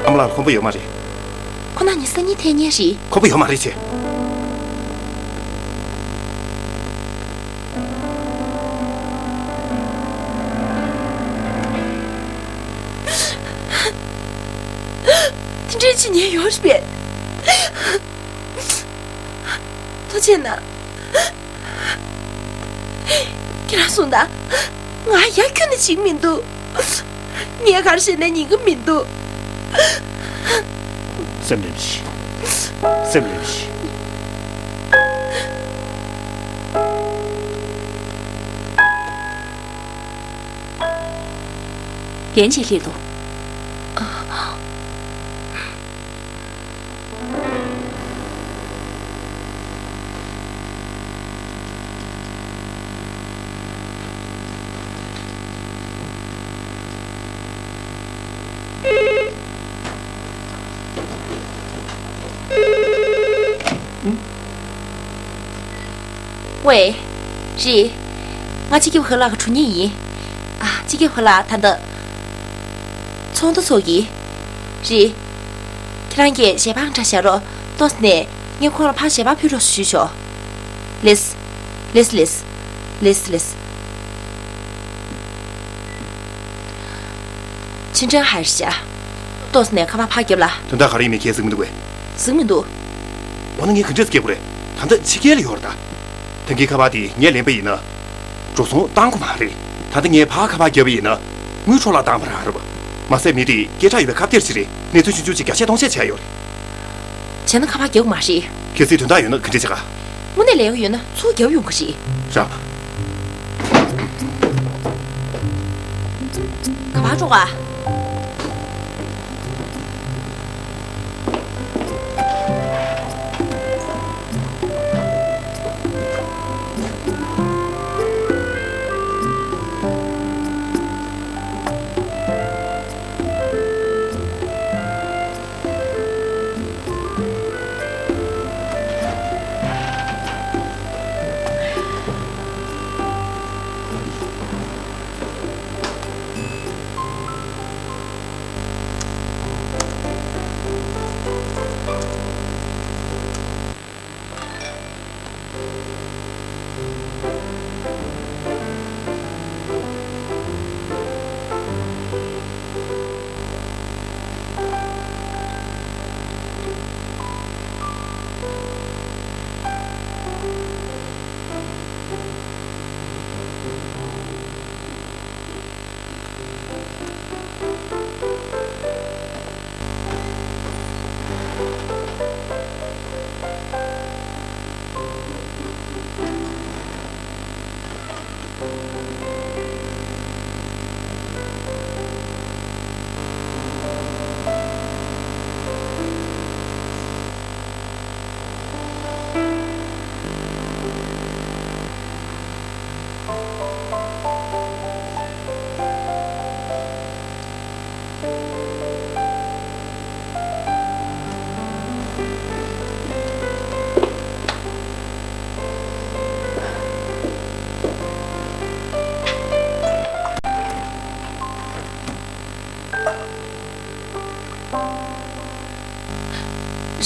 ཨ་མ་ལགས་ལ་ཁོམ་པ་ཡོད་མ་རེད། ཁོ་ན་ཉི་ཤུ་རྩ་གཉིས་ཐེངས་གཉིས་རེད། ཁོམ་པ་ཡོད་མ་རེད་ཅེས། དེ་འདྲའི་ཅི་ཉེན་ཡོད་རེད་པས། ཐུགས་རྗེ་གནང་། ཁྱེད་རང་གསུངས་དང་། ང་ཡ་ཁྱོན་ནས་འཇིགས་མི་འདུག་ངས་ག་རེ་བྱས་ནས་ཉན་གི་མི་འདུག་སེམས་ནེམ་ཞིག་སེམས་ནེམ་ཞིག་ལན་ཅིག་སླེབས་འདུག་ཝེ། རེད། ང་སྤྱི་ཁྱབ་ཧུ་ལགས་ཀྱི་གྲོགས་མོ་ཡིན། ཨ། སྤྱི་ཁྱབ་ཧུ་ལགས་ད་ལྟ་ཚོགས་འདུ་ཚོགས་ཀྱི། རེད། ཁྱེད་རང་གིས་ཞལ་པར་འདྲ་བཞག་རོགས། ཏོག་ཙམ་ནས་ངས་ཁོང་ལ་ཕར་ཞལ་པར་ཕུལ་རོགས་ཞུས་ཆོག་ལེས། ལེས་ལེས། ལེས་ལེས། ཅིན་ཀྲེང་ཧའེ་ཤ། ཏོག་ཙམ་ནས་ཁ་པར་ཕར་རྒྱབ་ལ། དོན་དག་ག་རེ་ཡིན་མིན་ཁྱེད་གཟིགས་མི་འདུག་གས། གཟིགས་མི་འདུག་འོ་ན་ངས་ག་འདྲས་སེ་རྒྱག་དགོས་རེད། ད་ལྟ་ཕྱི་རྒྱལ་ལ་ཡོད་རེད་ད། ད་གིན་ཁ་པར་དེ་ངས་ལེན་པ་ཡིན་ན། འགྲོ་སོང་བཏང་དགོས་མ་རེད། ད་ལྟ་ངས་ཕར་ཁ་པར་བརྒྱབ་པ་ཡིན་ན། དངུལ་འཕྲོ་བརླག་བཏང་བ་རང་རེད་པ། མ་ཟད་མི་དེ་སྐད་གྲགས་ཡོད་པའི་ཁ་གཏེར་ཅིག་རེད། གནས་ཚུལ་ཆུང་ཆུང་ཅིག་བརྒྱ་ཆ་སྟོང་ཆ་བྱས་ཡོད་རེད། བྱས་ན་ཁ་པར་རྒྱག་དགོས་མ་རེད། གལ་སྲིད་དོན་དག་ཡོད་ན་ག་འདྲས་བྱེད་ག་དངོས་གནས་ལས་ཀ་ཡོད་ན་ཚུར་རྒྱབ་ཡོང་གི་རེད། རང་། ག་པར་འགྲོ་ག་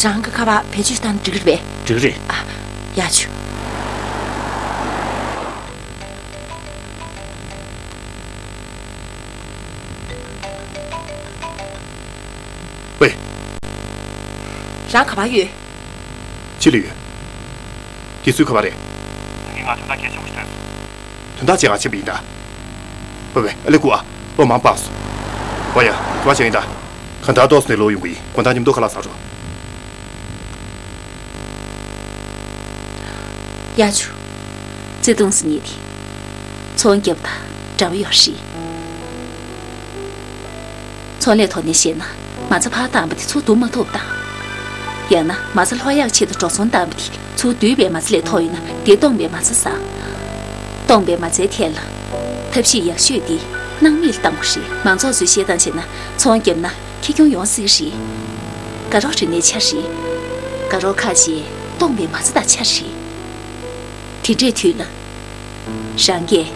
རང་གི་ཁ་པར་བེད་སྤྱོད་བཏང་ན་འགྲིག་གི་རེད་པས། འགྲིག་རེད། ཨ། ཡག་བྱུང་། ཝེ། རང་ག་པར་ཡོད། ཅི་ལ་ཡོད། དེ་སུའི་ཁ་པར་རེད། ད་གིན་ང་དོན་དག་གལ་ཆེན་པོ་ཞིག་ཐོན་སོང་། དོན་དག་ཅི་ཡང་ཆེན་པོ་ཡིན་ད། ཝེ་ཝེ། ཨ་ལེ་ཀུ་ཨ། ཨོ་མང་པགས་སོ། ཝ་ཡ། ག་པར་བྱས་ཡིན་ད། གང་ལྟར་ཏོག་ཙམ་ནས་ལོག་ཡོང་གི་ཡིན། དགོང་དག་མཉམ་དུ་ཁ་ལག་ཟ་འགྲོ། ཡ་ཆུ། བརྩེ་དུང་ཟེར་མཁན་དེ། ཚོང་རྒྱབ་དང་འདྲ་པོ་ཡོད་རེད། ཚོང་ལས་ཐོག་ནས་བཤད་ན་མ་རྩ་ཕར་བཏང་བ་དེ་ཚུར་བསྡུ་མ་ཐུབ་པ་དང་། ཡང་ན་མ་རྩ་ལྷོད་ཡག་ཆེད་དུ་འགྲོ་སོང་བཏང་བ་དེ་ཚུར་བསྡུས་པའི་མ་རྩ་ལས་མཐོ་ཡོད་ན་དེ་སྟོང་པའི་མ་རྩ་བཟང་། སྟོང་པའི་མ་རྩའི་ཐད་ལ་ཐབས་ཤེས་ཡག་ཤོས་དེ་སྣང་མེད་ལ་བཏང་དགོས་རེད། མང་ཚོགས་ཚོས་བཤད་སྟངས་བྱས་ན་ཚོང་བརྒྱབ་ན། ཁེ་གྱོང་ཡོང་སྲིད་རེད། དགའ་རོགས་རིག་གནས་ཆ་རེད། དགའ་རོགས་ཁ་ཤས་སྟོང་པའི་མ་རྩ་དང་ཆ་རེད། དེ་འདྲའི་དུས་ལ། རང་གིས།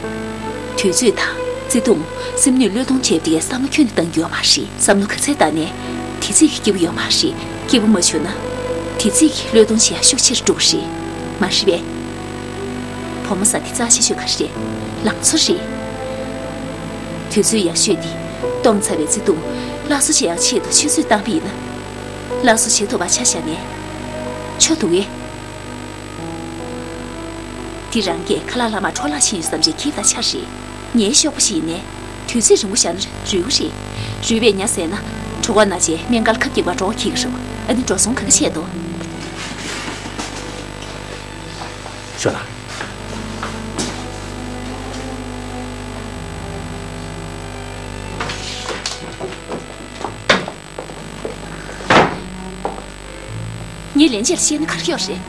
དུས་ཚོད་དང་བརྩེ་དུང་སེམས་ནུས་བློས་གཏོང་བྱས་པ་དེ་བསམ་བློ་ཁྱོན་ནས་གཏང་རྒྱུ་ཡོད་མ་རེད། བསམ་བློ་ག་ཚད་བཏང་ནས་དེ་ཚིག་གི་སྐྱིད་པོ་ཡོད་མ་རེད། སྐྱིད་པོ་མ་བྱུང་ན། དེ་ཚིག་གི་བློས་གཏོང་བྱེད་ཡ་ཤུགས་ཆེ་རུ་འགྲོ་གི་རེད། མ་རེད་པས། བུ་མོ་ཟེར་དེ་རྩ་ཆེ་ཤོས་ག་རེ་རེད། ལང་ཚོ་རེད། དུས་ཚོད་ཡག་ཤོས་དེ་སྟོང་ཚར་བའི་བརྩེ་དུང་སླར་གསོ་བྱེད་ཡག་ཆེད་དུ་ཆུད་ཟོས་བཏང་པ་ཡིན་ན། སླར་གསོ་བྱེད་ཐུབ་པ་ཆ་བཞག་ནས། ཆོ་འདུག་གས། དེ་རང་གིས་ཁ་ལག་ལྷག་མ་འཕྲོ་བརླག་ཕྱིན་ཡོད་བསམ་བྱས་ཁྱི་དང་ཆ་རེད། ངའི་གཤོག་པ་ཞིག་ཡིན་ནའི། དུས་ཚོད་རིང་པོ་བཞག་ན་རུལ་བ་རེད། རུལ་བའི་ཉ་ཟས་ན། གྲོད་ཁོག་ན་བྱས་སྨན་ཁང་ལ་ཁབ་རྒྱག་པར་འགྲོ་དགོས་ཀྱི་རེད། ཨ་ནི་འགྲོ་སོང་ག་ག་ཆད་འདུག་ཤོད་ལ། ངས་ལན་ཅན་ལ་བཤད་ན་ག་རེ་ཡོད་རེད།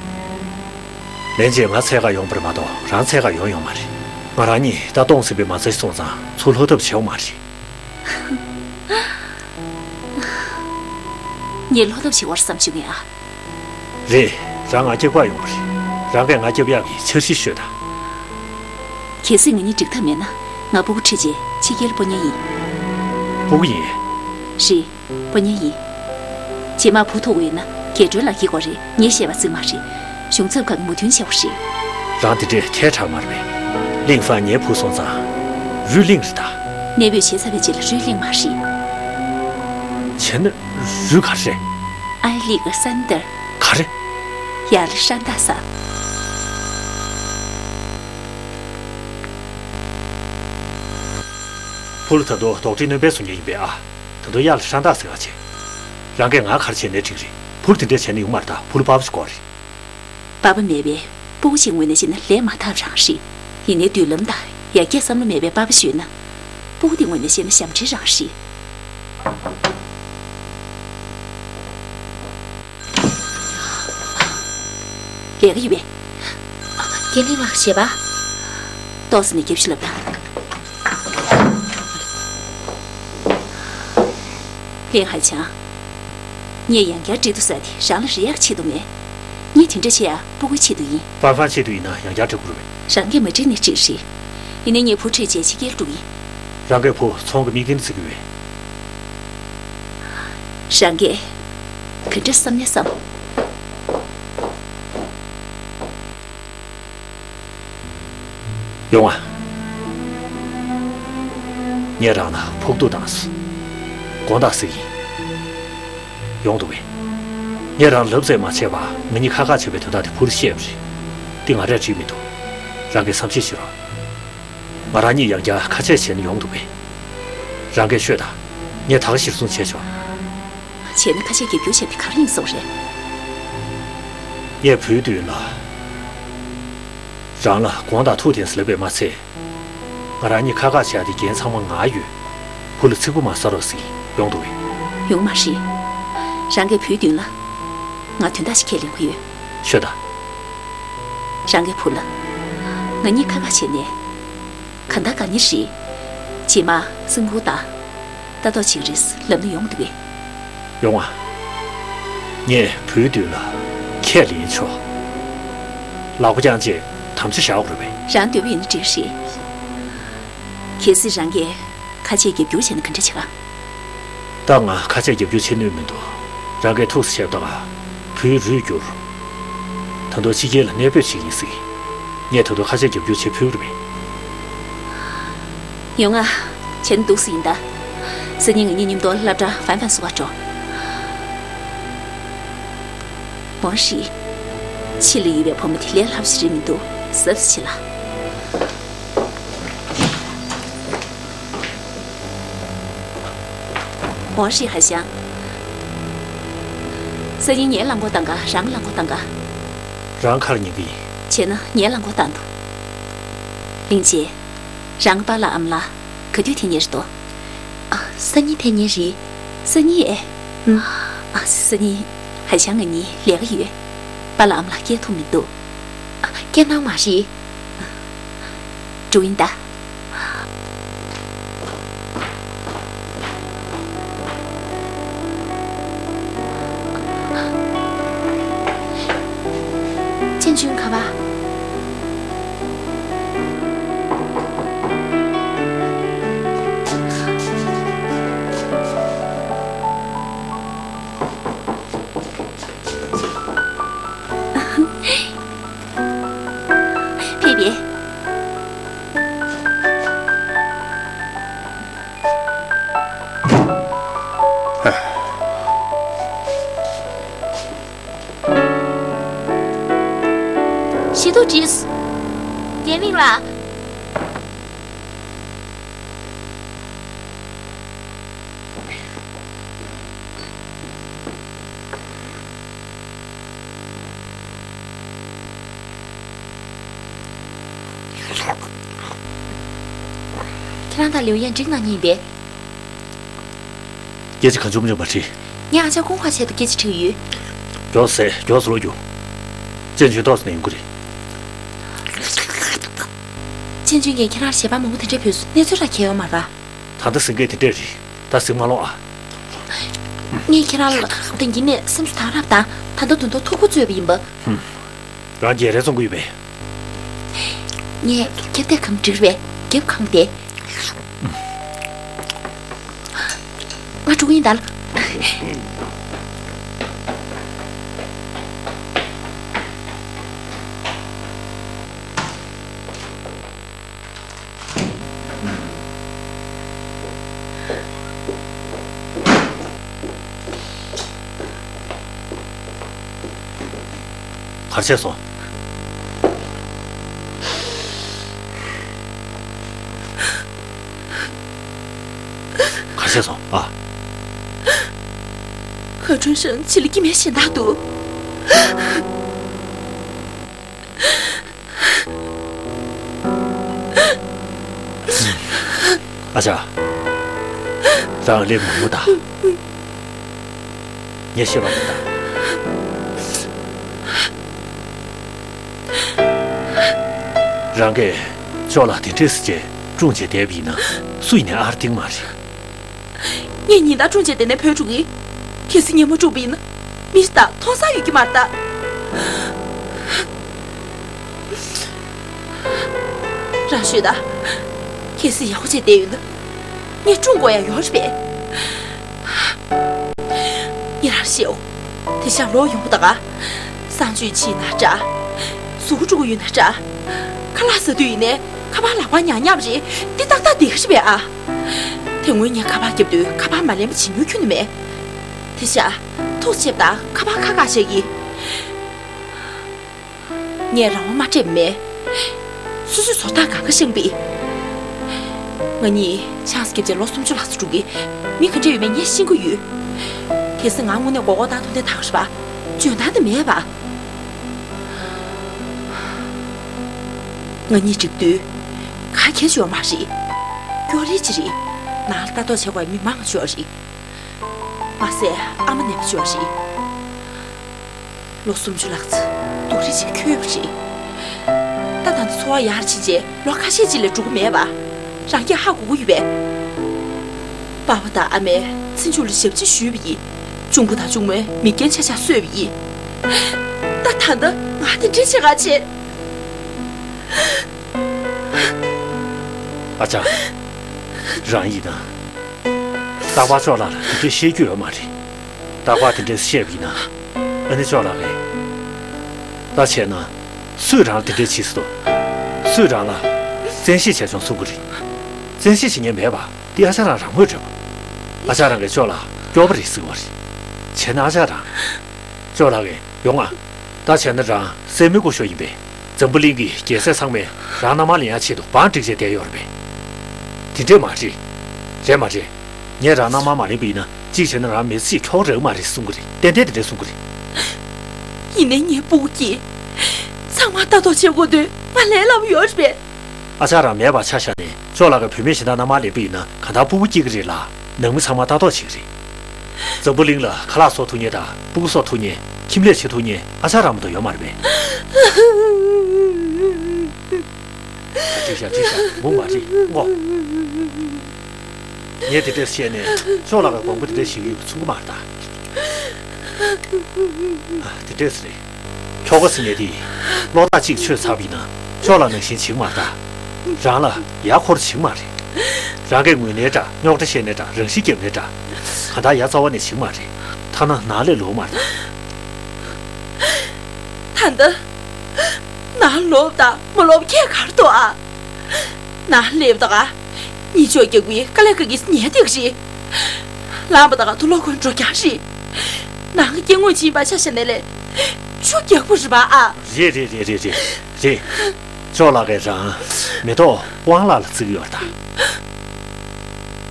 ལན་ཅན་ང་འཚོལ་ག་ཡོང་བ་རེད་མ་གཏོགས་རང་འཚོལ་ག་ཡོང་ཡོད་མ་རེད། ང་རང་གཉིས་ད་སྟོང་ཟིན་པའི་མ་རྩ་ཞིག་སོང་ཙང་ཚུར་ལྷོད་ཐབས་བྱེད་ཡོད་མ་རེད། ངས་ལྷོད་ཐབས་བྱེད་དགོས་རེད་བསམ་བྱུང་ངས་ཨ། རེད། རང་ང་སྐྱོབ་ག་ཡོང་བ་རེད། རང་གིས་ང་སྐྱོབ་ཡག་གི་འཆར་གཞི་ཤོད་དང་། གལ་སྲིད་ང་གཉིས་འགྲིག་ཐབས་མེད་ན་ང་སྤུ་གུ་ཁྲིད་བྱས་ཕྱི་རྒྱལ་ལ་སྤོ་མཁན་ཡིན། སྤུ་གུ་ཡིན། རེད། སྤོ་མཁན་ཡིན། རྗེས་མ་བུ་ཐོབ་ཡོད་ན་རྒྱལ་སྒྲོལ་ལགས་ཁྱེད་ཀྱི་རེད། ངས་བཤད་པ་རྩིས་མ་རེད། གཞུང་ཚབ་ཁག་གིས་མོས་མཐུན་བྱེད་དགོས་རེད། རང་དེ་འདྲས་ཐལ་དྲགས་མ་རེད་པས། གླིང་ཧྥང་ཉའི་བུ་སོང་ཙང་། རུས་གླིང་རེད་ད། གནས་སྤོས་བྱས་ཚར་བའི་རྗེས་ལ་རུས་གླིང་མ་རེད། བྱས་ན་རུས་ག་རེ་རེད། ཨའི་ལི་ག་སན་ཏར། ག་རེ། ཡ་ལི་ཧྲན་ཏ་ས། ཕུ་ལ་ད་དུང་དོགས་འདྲི་སྣོན་པ་བཟོ་མཁན་ཡིན་པས་ཨ། ད་དུང་ཡ་ལི་ཧྲན་ཏ་ཟེར་ག་བྱེད། རང་གིས་ང་ག་རེ་བྱས་ནའི་འགྲིག་རེད། ཕུ་ལ་དེ་འདྲས་བྱས་ན་ཡོང་མ་རེད་ད། ཕུ་ལ་པ་ཕ་ཞིག་དགོས་རེད། པ་ཕ་མེད་པའི་སྤུ་གུ་གཅིག་ངོས་ནས་བཤད་ན་ལས་མ་ཐབས་རང་རེད། ཡིན་ནའི་མདུན་ལམ་དང་ཡར་རྒྱས་བསམ་བློ་མེད་པའི་པ་ཕ་ཞིག་ཡོད་ན། སྤུ་གུ་དེ་ངོས་ནས་བཤད་ན་ཞབས་འདྲེན་རང་རེད། ལས་ཀ་ཡོད་པས། རྒན་ལགས་ཞེས་པ། ཏོག་ཙམ་ནས་རྒྱབ་ཤིག་ལབ་དང་། ལིན་ཧའེ་ཆང་། ངས་ཡང་བསྐྱར་འདྲི་དུ་ཟ་དེ་རང་ལ་རེ་ཡག་ཆེད་དུ་མེད། ངས་དེ་འདྲ་བྱེད་ཡ་སྤུ་གུའི་ཆེད་དུ་ཡིན། ཧྥང་ཧྥང་ཆེད་དུ་ཡིན་ན་ཡང་བསྐྱར་འདྲི་དགོས་རེད། རང་གིས་མ་འདྲི་ནས་འགྲིག་རེད། ཡིན་ནའི་ངས་བུ་ཁྲིད་བྱས་ཕྱི་རྒྱལ་འགྲོ་གི་ཡིན། རང་གིས་བུ་ཚོང་གི་མིག་མདུན་འཛིན་གི་ཡོད། རང་གིས་ག་འདྲ་བསམ་ནས་བསམ། ཡོང་ཨ། ངས་རང་ལ་ཕོག་ཐུག་བཏང་སོང་། དགོངས་དག་ཞུ་གི་ཡིན། ཡོང་འདུག་པས། ངས་རང་ལབ་ཙམ་མ་བྱས་པར་ང་གཉིས་ཁ་ཁ་བྱས་པའི་དོན་དག་དེ་ཕུ་ལ་བཤད་པ་རེད། འདི་ང་རས་བྲིས་མི་འདུག་རང་གིས་བསམ་ཤེས་བྱེད་རོགས། ང་རང་གཉིས་ཡང་བསྐྱར་ཁ་ཆད་བྱས་ན་ཡོང་འདུག་པས། རང་གིས་ཤོད་དང་། ངས་ད་ག་གཞིར་བཟུང་བྱས་ཆོག་བྱས་ན་ཁ་ཆད་རྒྱབ་སྐྱོར་བྱས་པ་དེ་ག་རེ་ཡིན་བཟོ་རེད། ངས་བུའི་མདུན་ལ། རང་ལ་དགོངས་དག་ཐུགས་བདེན་ཟེར་ལབ་པས་མ་ཚད། ང་རང་གཉིས་ཁ་ཁ་བྱས་ཏེ་འགན་ཚང་མ་ང་ཡོད། བུ་ལ་ཚིག་པ་མ་ཟ་རོགས་ཟེར་ཡོང་འདུག་གས། ཡོང་མ་རེད། རང་གིས་བུའི་མདུན་ལ་ང་དོན་དག་ཞིག་ཁས་ལེན་གྱི་ཡོད། ཤོད་དང་། རང་གིས་བུ་ལ་ང་གཉིས་ཁ་ཁ་བྱས་ནས་གང་ལྟར་གང་ནི་རེད། རྗེས་མ་སེམས་ཁུར་དང་ལྟ་རྟོག་བྱེད་ཀྱི་རེད་ལབ་ན་ཡོང་འདུག་གས། ཡོང་ཨ། ངས་བུའི་མདུན་ལ་ཁས་ལེན་ཆོག་ལག་པ་བརྐྱངས་རྗེས་དམ་བཅའ་བཞག་དགོས་རེད་པས། རང་འདོད་པ་ཡིན་ན་འགྲིག་རེད། གལ་སྲིད་རང་གིས་ཁ་ཆད་རྒྱབ་སྐྱོར་བྱས་ན་ག་འདྲ་བྱེད་ག་ད་ང་ཁ་ཆད་རྒྱབ་སྐྱོར་བྱེད་ནུས་མི་འདུག་རང་གིས་ཐུགས་སུ་ཆེ་བཏང་ཨ། བུའི་རུས་བསྒྱུར། ད་དུང་ཕྱི་རྒྱལ་ལ་གནས་སྤོས་བྱེད་ཀྱི་ཡིན་ཟེར། ངས་ད་དུང་ཁ་ཆད་རྒྱབ་སྐྱོར་བྱེད་ཕོད་ཀྱི་རེད་པས། ཡོང་ང་། བྱས་ན་འདུག་སེ་ཡིན་ད། སང་ཉིན་ང་གཉིས་མཉམ་དུ་སློབ་གྲྭ་ཧྥན་ཧྥན་སུ་བ་འགྲོ། མོ་ཧྲི། ཕྱི་ལ་ཡོད་པའི་བུ་མོ་དེ་ལས་སླ་པོ་ཞིག་རེད་མི་འདུག་གཟབ་གཟབ་བྱེད་ལ། མོ་ཧྲི་ཧ་ཤང་། སང་ཉིན་ངས་རླངས་འཁོར་བཏང་ག་རང་རླངས་འཁོར་བཏང་ག་རང་ཁར་ཉན་གི་ཡིན། བྱས་ན་ངས་རླངས་འཁོར་བཏང་འདུག་གླིང་རྗེ། རང་གི་པཱ་ལགས་ཨ་མ་ལགས་ག་དུས་ཐད་ཉན་རེད་དོ། ཨ། སང་ཉིན་ཐད་ཉན་རེད། སང་ཉིན་ཨེ། ཨུམ། ཨ། སང་ཉིན་ཧ་ཤང་ང་གཉིས་ལས་ཀ་ཡོད། པཱ་ལགས་ཨ་མ་ལགས་སྐྱེལ་ཐུབ་མི་འདུག་ཨ། སྐྱེལ་གནང་མ་རེད། འགྲོ་ཡིན་ད། ཅན་ཅུན་ག་པར། ཕེབས་པས། ཞི་ཏུ་བྲིས། ཉན་མིང་ལ། ཁྱེད་རང་དང་ལིའུ་ཡན་འགྲིག་གནང་མཁན་ཡིན་པས། སྐད་ཆ་གང་བྱུང་མ་བྱུང་མ་དྲིས། ངས་ཨ་ཅག་ཀུང་ཧྭ་ཆེད་དུ་སྐད་ཆ་དྲིས་ཡོད། མགྱོགས་ཟེར། མགྱོགས་སུ་ལོག་རྒྱུགས། ཅན་ཅུན་ཏོག་ཙམ་ནས་ཡོང་གི་རེད། ཅན་ཅུན་གྱིས་ཁྱེད་རང་ལ་ཞལ་པར་མང་པོ་དེ་འདྲ་ཕུལ་སོང་། གནས་ཚུལ་ར་གལ་ཡོད་མ་རེད་པ། ད་ལྟ་ཟིན་མཁན་དེ་འདྲས་རེད། ད་ཟིན་མ་ལོང་ཨ། ངས་ཁྱེད་རང་ལ་ད་གིན་ནས་སེམས་སུ་དག་རབས་དང་། ད་ལྟ་དོན་དུ་ཐུགས་ཁུར་བརྩོན་པ་ཡིན་པ། ཧུམ། རང་རྒྱལ་རེ་བཙོང་གི་ཡོད་པས། ངས་ཁྱེར་ཏེ་གང་འགྲིག་རེད། རྒྱབ་གང་བསྡད། ང་འགྲོ་གི་ཡིན་ད། གར་བྱས་སོང་། གར་བྱས་སོང་ཨ། ཧ་ཁྲུན་ཧྲེང་ཕྱི་ལ་སྐྱེ་དམན་གཞན་དག་འདུག་ཨ་ཅག་རང་སླེབས་མང་པོ་དང་། ངས་ཤེས་པ་མི་འདུག་རང་གིས་ཅོག་ལ་དེ་འདྲས་སེ་བྱས་སྲུང་བྱས་བསྡད་པ་ཡིན་ན་སུ་ཡིན་ནའི་ཨར་ཏིང་མ་རེད། ངས་ཉིན་ལྟར་སྲུང་བྱས་བསྡད་ནའི་བོད་འགྲོ་གི། གལ་སྲིད་ངས་མ་སྲུངས་པ་ཡིན་ན་མི་ཞིག་དང་མཐོང་ས་ཡོད་ཀྱི་མ་རེད་ད། རང་ཤོད་ད། གལ་སྲིད་ཡག་པོ་བྱས་བསྡད་ཡོད་ན། ངས་སྲུང་དགོས་ཡ་ཡོད་རེད་པས། ངས་རང་ཤེས་འོ། དེ་ཤ་ལོག་ཡོང་པ་ད་ག་སང་ཆོས་ཕྱིན་ན་འདྲ། གཟུགས་པོ་སྤྲུགས་ཡོད་ན་འདྲ། ཁ་ལག་ཟ་དུས་ཡིན་ནའི་ཁ་པར་ལག་པར་ཉག་ཉག་རེད། འདི་ཏག་ཏག་བསྡད་ཀྱི་རེད་པས་ཨ། དེ་སྔོན་ངས་ཁ་པར་བརྒྱབ་དུས་ཁ་པར་མ་ལེན་པ་བྱེད་མྱོང་ཁྱོན་ནས་མེད། དེ་ཤ། ཐུགས་ཆེ་ད་ཁ་པར་ཁ་ཁ་བཤད་ཀྱི། ངས་རང་དབང་མ་སྤྲད་མེད། སོ་སོས་བཟོ་ལྟ་གང་ག་བཤད་པས། ང་གཉིས་ཆང་ས་བརྒྱབ་བྱས་ལོ་སུམ་ཅུ་ལྷག་ཙམ་འགྲོ་གི། མི་ག་འདྲ་ཡོད་མེད་ངས་ཤེས་ཀྱི་ཡོད། གལ་སྲིད་ང་དངོས་གནས་མགོ་སྐོར་བཏང་ཐུབ་ན་ད་ག་རེད་པ། འཇོན་ཐང་དེ་མེད་པ། ང་གཉིས་འགྲིག་དུས་ག་གེ་ཡོད་མ་རེད། སྐྱོ་རིས་ཅིག་རེད། ནང་ལ་ལྟ་རྟོག་བྱེད་དགོས་མི་མང་ཆེ་བ་རེད། མ་ཟད་ཨ་མ་ནད་པ་ཅིག་ཡོད་རེད། ལོ་སུམ་ཅུ་ལྷག་ཙམ་སྡུག་རུས་བྱེད་ཁྱོད་པ་རེད། ད་ད་འཚོ་བ་ཡར་ཕྱིན་རྗེས་ལོ་ཁ་ཤས་ཅིག་ལས་འགྲོ་གི་མེད་པ། རང་གིས་ཧ་གོ་གི་ཡོད་པས། པ་ཕ་དང་ཨ་མས་ཚེ་མཇུག་ལ་ཞབས་ཕྱི་ཞུས་པ་ཡིན། གཅུང་པོ་དང་གཅུང་མོས་མིག་རྒྱན་ཆ་ཆ་གསོས་པ་ཡིན། ད་ད་ལྟ་ང་དེ་འདྲས་བྱེད་ག་བྱེད། ཨ་ཅག་རང་ཡིན་ན། རྟག་པར་ཅོག་ལགས་ལ་དེ་འདྲས་བཤད་རྒྱུ་ཡོད་མ་རེད། རྟག་པར་དེ་འདྲས་བཤད་པ་ཡིན་ན། ཨ་ནི་ཅོག་ལགས་ཀྱིས། ད་བྱས་ན། སུས་རང་ལ་དེ་འདྲས་བྱེད་སྲིད་དོ། སུས་རང་ལ། བཙན་ཤེད་བྱས་བྱུང་གསུང་གི་རེད། བཙན་ཤེད་བྱེད་མཁན་མེད་པ་དེ་ཨ་ཅག་རང་རང་མོས་རེད་པ། ཨ་ཅག་རང་གིས་ཅོག་ལགས་སྐྱོ་པོ་རེད་ཟེར་བ་རེད། བྱས་ན་ཨ་ཅག་རང་། ཅོག་ལགས་ཀྱིས་ཡོང་ང་། ད་བྱས་ན་རང་སྲས་མོའི་སྐུ་ཞབས་ཡིན་པས། འཛམ་བུ་གླིང་གི་རྒྱལ་སྲས་ཚང་མས་རང་མནའ་མ་ལེན་ཡག་ཆེད་དུ་བང་བསྒྲིགས་བྱས་བསྡད་ཡོད་རེད་པས། དེ་འདྲས་མ་རེད། རེད་མ་རེད། ངས་རང་མནའ་མ་མ་ལེན་པ་ཡིན་ན་གཅིག་བྱས་ན་རང་མི་ཚེ་གཅིག་འཁྱོག་རག་མ་རེད་གསུང་གི་རེད། ཏན་ཏན་དེ་འདྲས་གསུང་གི་རེད། ཡིན་ནའི་ངའི་སྤུ་གུ་སྐྱེས། ཚང་མ་ལྟ་རྟོག་བྱེད་དགོས་དུས་ང་ལས་སླ་པོ་ཡོད་རེད་པས། ཨ་ཅག་རང་མེད་པ་ཆ་བཞག་ནས་ཅོག་ལགས་ཀྱིས་བུད་མེད་གཞན་དག་མནའ་མ་ལེན་པ་ཡིན་ན་གང་ལྟར་སྤུ་གུ་སྐྱེ་གི་རེད་ལ། ནང་མི་ཚང་མ་ལྟ་རྟོག་བྱེད་ཀྱི་རེད། འཛམ་བུ་གླིང་ལ་ཁ་ལག་བཟོ་ཐུབ་མཁན་དང་སྤུ་གུ་གསོ་ཐུབ་མཁན། ཁྱིམ་ལས་བྱེད་ཐུབ་མཁན་ཨ་ཅག་རང་མ་གཏོགས་ཡོད་མ་རེད་པས། འགྲིག་ཤག་འགྲིག་ཤག་མུ་མ་རེད་ངོ་། ངས་དེ་འདྲས་བཤད་ནས་ཅོག་ལགས་ཀྱིས་དགོངས་པ་དེ་འདྲས་བཞེས་ཀྱི་ཡོད་པ་མཚུངས་ཀྱི་མ་རེད་ད། དེ་འདྲས་རེད། ཁྱོ་ག་ཟེར་མཁན་དེ། བློ་ཐག་གཅིག་ཆོད་ཚར་བ་ཡིན་ན་ཅོག་ལགས་ནང་བཞིན་བྱེད་ཀྱི་མ་རེད་ད། རང་ལ་ཡག་ཁོ་རང་བྱེད་ཀྱི་མ་རེད། རང་གིས་ངུས་ནའི་འདྲ། རྙོག་དྲ་བཤད་ནའི་འདྲ། རང་ཤི་བརྒྱབ་ནའི་འདྲ། གང་ལྟར་ཡ་རྩ་བ་ནས་བྱེད་ཀྱི་མ་རེད། ཐ་ན་ནང་ལས་ལོག་མ་རེད་ད། ད་ལྟ་ནང་ལོག་དང་མ་ལོག་ཁྱད་ག་རེ་འདུག་ཨ། ནང་སླེབས་དང་གཉིད་ཅོག་རྒྱག་པའི་དཀའ་ལས་ཁག་གིས་ཉལ་བསྡད་ཀྱི་རེད། ལངས་པ་དང་དུག་ལོག་གོན་འགྲོ་རྒྱུ་རེད། ནང་གི་སྐྱེ་དངོས་ཅིག་ཡིན་པ་ཆ་བཞག་ནའི་ལས་ཆུ་རྒྱགས་པོ་རེད་པ་ཨ། རེད་རེད། ཅོག་ལགས་ཀྱིས་རང་མེ་ཏོག་དབང་ལགས་ལ་བརྩི་གི་ཡོད་རེད་ད།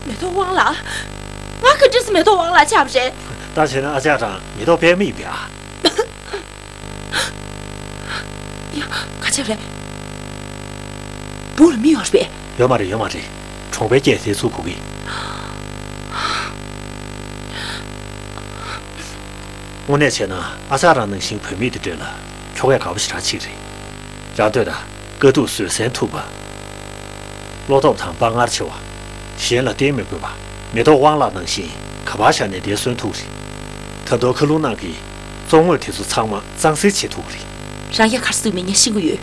མེ་ཏོག་དབང་ལགས། ང་ག་འདྲས་སེ་མེ་ཏོག་དབང་ལགས་ཆགས་པ་རེད། ད་བྱས་ན་ཨ་ཅག་རང་མེ་ཏོག་པད་མ་ཡིན་པས་ཨ། ཡ། ག་བྱས་རེད། སྦུག་ལ་མི་ཡོད་རེད་པས། ཡོད་མ་རེད། ཡོད་མ་རེད། གྲོང་པའི་སྐད་དེ་ཚུར་གོ་གི། དངོས་གནས་བྱས་ན་ཨ་ཅག་རང་ནང་བཞིན་བུད་མེད་དེ་འདྲས་ལ་ཁྱོ་གས་དགའ་པོ་ཞེ་དྲག་བྱེད་ཀྱི་རེད། རང་འདོད་དང་དཀའ་སྡུག་བཟོད་བསྲན་ཐུབ་པ། བློ་སྟོབས་དང་དཔའ་ངར་ཆེ་བ། གཞན་ལ་བརྟེན་མི་དགོས་པ། མེ་ཏོག་དབང་ལགས་ནང་བཞིན་ག་པར་བཞག་ནའི་བསྡད་གསོན་ཐུབ་ཀྱི་རེད། ད་དུང་མཁའ་རླུང་ནང་གི་བཙོག་དངོས་དེ་ཚོ་ཚང་མ་གཙང་སེལ་བྱེད་ཐུབ་ཀྱི་རེད། རང་ཡ་གར་སུ་མི་ངས་ཤེས་ཀྱི་ཡོད།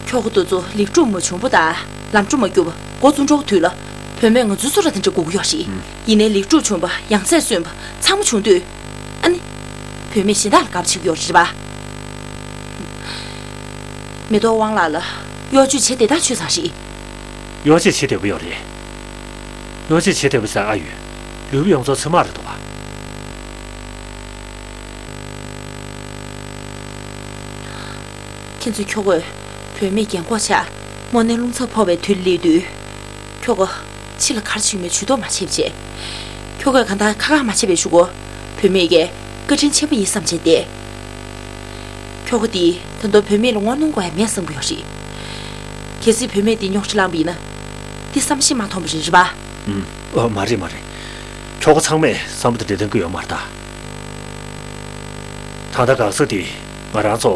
ཁྱོ་ག་དེ་ཚོ་ལེགས་གྲུབ་མ་བྱུང་བ་དང་ལམ་འགྲོ་མ་བསྒྱུར་བ་འགོ་བཙུགས་འགྲོ་གི་དུས་ལ་བུད་མེད་ང་ཚོའི་བཟོ་འདྲ་དེ་འདྲ་དགོས་ཀྱི་ཡོད་རེད། ཡིན་ནའི་ལེགས་གྲུབ་བྱུང་བ་ཡང་ཚད་སོན་པ་ཚང་མ་བྱུང་དུས། ཨ་ནི། བུད་མེད་གཞན་དག་ལ་དགའ་པོ་བྱེད་ཀྱི་ཡོད་རེད་པ། མེ་ཏོག་དབང་ལགས་ལ་གཡོ་ཇུས་བྱེད་བདེ་ཐག་ཆོད་ཚར་རེད། གཡོ་ཇུས་བྱེད་བདེ་པོ་ཡོད་རེད། གཡོ་ཇུས་བྱེད་བདེ་པོ་ཟེར་ཨ་ཡོད། ལུས་པོ་ཡོངས་རྫོགས་ཚེར་མ་རེད་འདུག་པ། ཁྱེད་ཚོའི་ཁྱོ་གས་བུད་མེད་རྒན་གོག་ཆགས་རྨོ་ནས་རླུང་ཚབ་ཕོག་པའི་དུས་སླེབས་དུས། ཁྱོ་ག་ཕྱི་ལ་ག་རེ་བྱེད་ཀྱི་མེད་ཇུས་གཏོགས་མ་བྱེད་པ་བྱས། ཁྱོ་གས་གང་ལྟར་ཁ་ཁ་མ་བྱེད་པའི་གཞུག་གུ་བུད་མེད་ཀྱིས་བཀའ་དྲིན་ཆེན་པོ་ཡིན་བསམ་བྱས་ཏེ། ཁྱོ་ག་འདིས་ད་དུང་བུད་མེད་ལ་ངོ་གནོང་དགོས་ཡ་མེད་བསམ་གྱི་ཡོད་རེད། གལ་སྲིད་བུད་མེད་འདིས་རྙོག་དྲ་བསླངས་པ་ཡིན་ན། འདི་བསམ་ཤེས་མ་ཐོན་པ་རེད་རེད་པ། ཨུམ། ཨོ་མ་རེད་མ་རེད། ཁྱོ་ག་ཚང་མས་བསམ་པ་དེ་འདྲ་གཏོང་གི་ཡོད་མ་རེད་ད། ད་ལྟ་འགག་རྩ་དེ་ང་རང་ཚོ་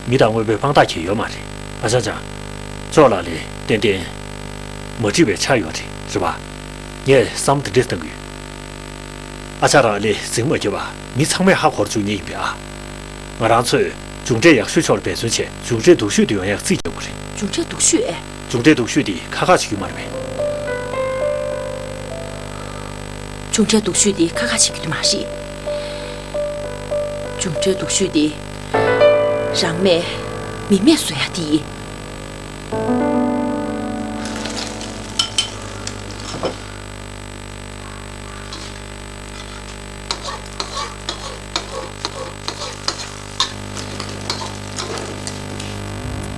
མི་དང་དངོས་པོའི་དཔང་རྟགས་ཁྱེར་ཡོད་མ་རེད། ཨ་ཅག་ཅག་ཅོག་ལགས་ལས་ཏན་ཏན་མ་འགྲིག་པའི་ཆ་ཡོད་རེད་རེད་པ། ངས་བསམ་དེ་འདྲས་གཏོང་གི་ཡོད། ཨ་ཅག་རང་ལས་འཛིང་མ་རྒྱབ་པ། མི་ཚང་མས་ཧ་གོ་བཅུག་མཁན་ཡིན་པས་ཨ། ང་རང་ཚོས་མཇུག་འབྲས་ཡག་ཤོས་ཕྱོགས་ལ་འབད་བརྩོན་བྱས། མཇུག་འབྲས་སྡུག་ཤོས་དེ་ཡོང་ཡག་རྩིས་རྒྱག་དགོས་རེད། མཇུག་འབྲས་སྡུག་ཤོས་ཨེ། མཇུག་འབྲས་སྡུག་ཤོས་དེ་ཁག་ཁག་ཅིག་ཡོད་མ་རེད་པས། མཇུག་འབྲས་སྡུག་ཤོས་དེ་ཁག་ཁག་ཅིག་ཡོད་མ་རེད། མཇུག་འབྲས་སྡུག་ཤོས་དེ་རང་མས་མི་མེད་བཟོ་ཡག་དེ་ཡིན།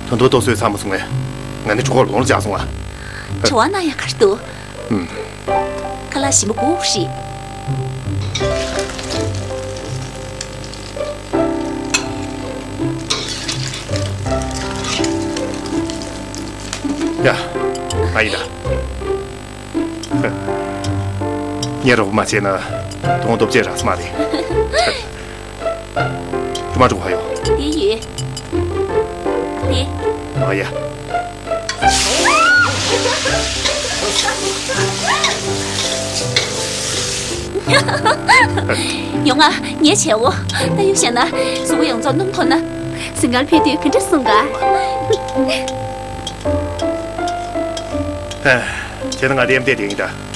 ད་དུང་ལྟོ་བཟོས་ཚར་མ་སོང་ངས། ང་ནི་གྲོད་ཁོག་ལོང་ལ་འཇགས་སོང་ཨ། དྲི་བ་གནང་ཡག་ག་རེ་འདུག་ཨུམ། ཁ་ལག་ཞིམ་པོ་དགོས་རེད། ཡ། ཨ་ཡིན་ད། ངས་རོགས་མ་བྱས་ན་དོན་སྟོབས་ཆེ་རག་ས་མ་རེད། རྒྱུ་མ་འགྲོ་ཧ་ཡོ། དེ་ཡོད། དེ། ཨ་ཡ། ཡོང་ང་། ངའི་བྱེའུ། ད་ཡུག་བཞག་ན་གཟུགས་པོ་ཡོངས་རྫོགས་སྣུམ་ཐོན་ན། ཟིང་གར་ཕེབས་དུས་ག་འདྲ་གསུང་ག་ཨ། བྱས་ན་ང་ལྟད་མོ་བལྟས་བསྡད་ཡིན་ད།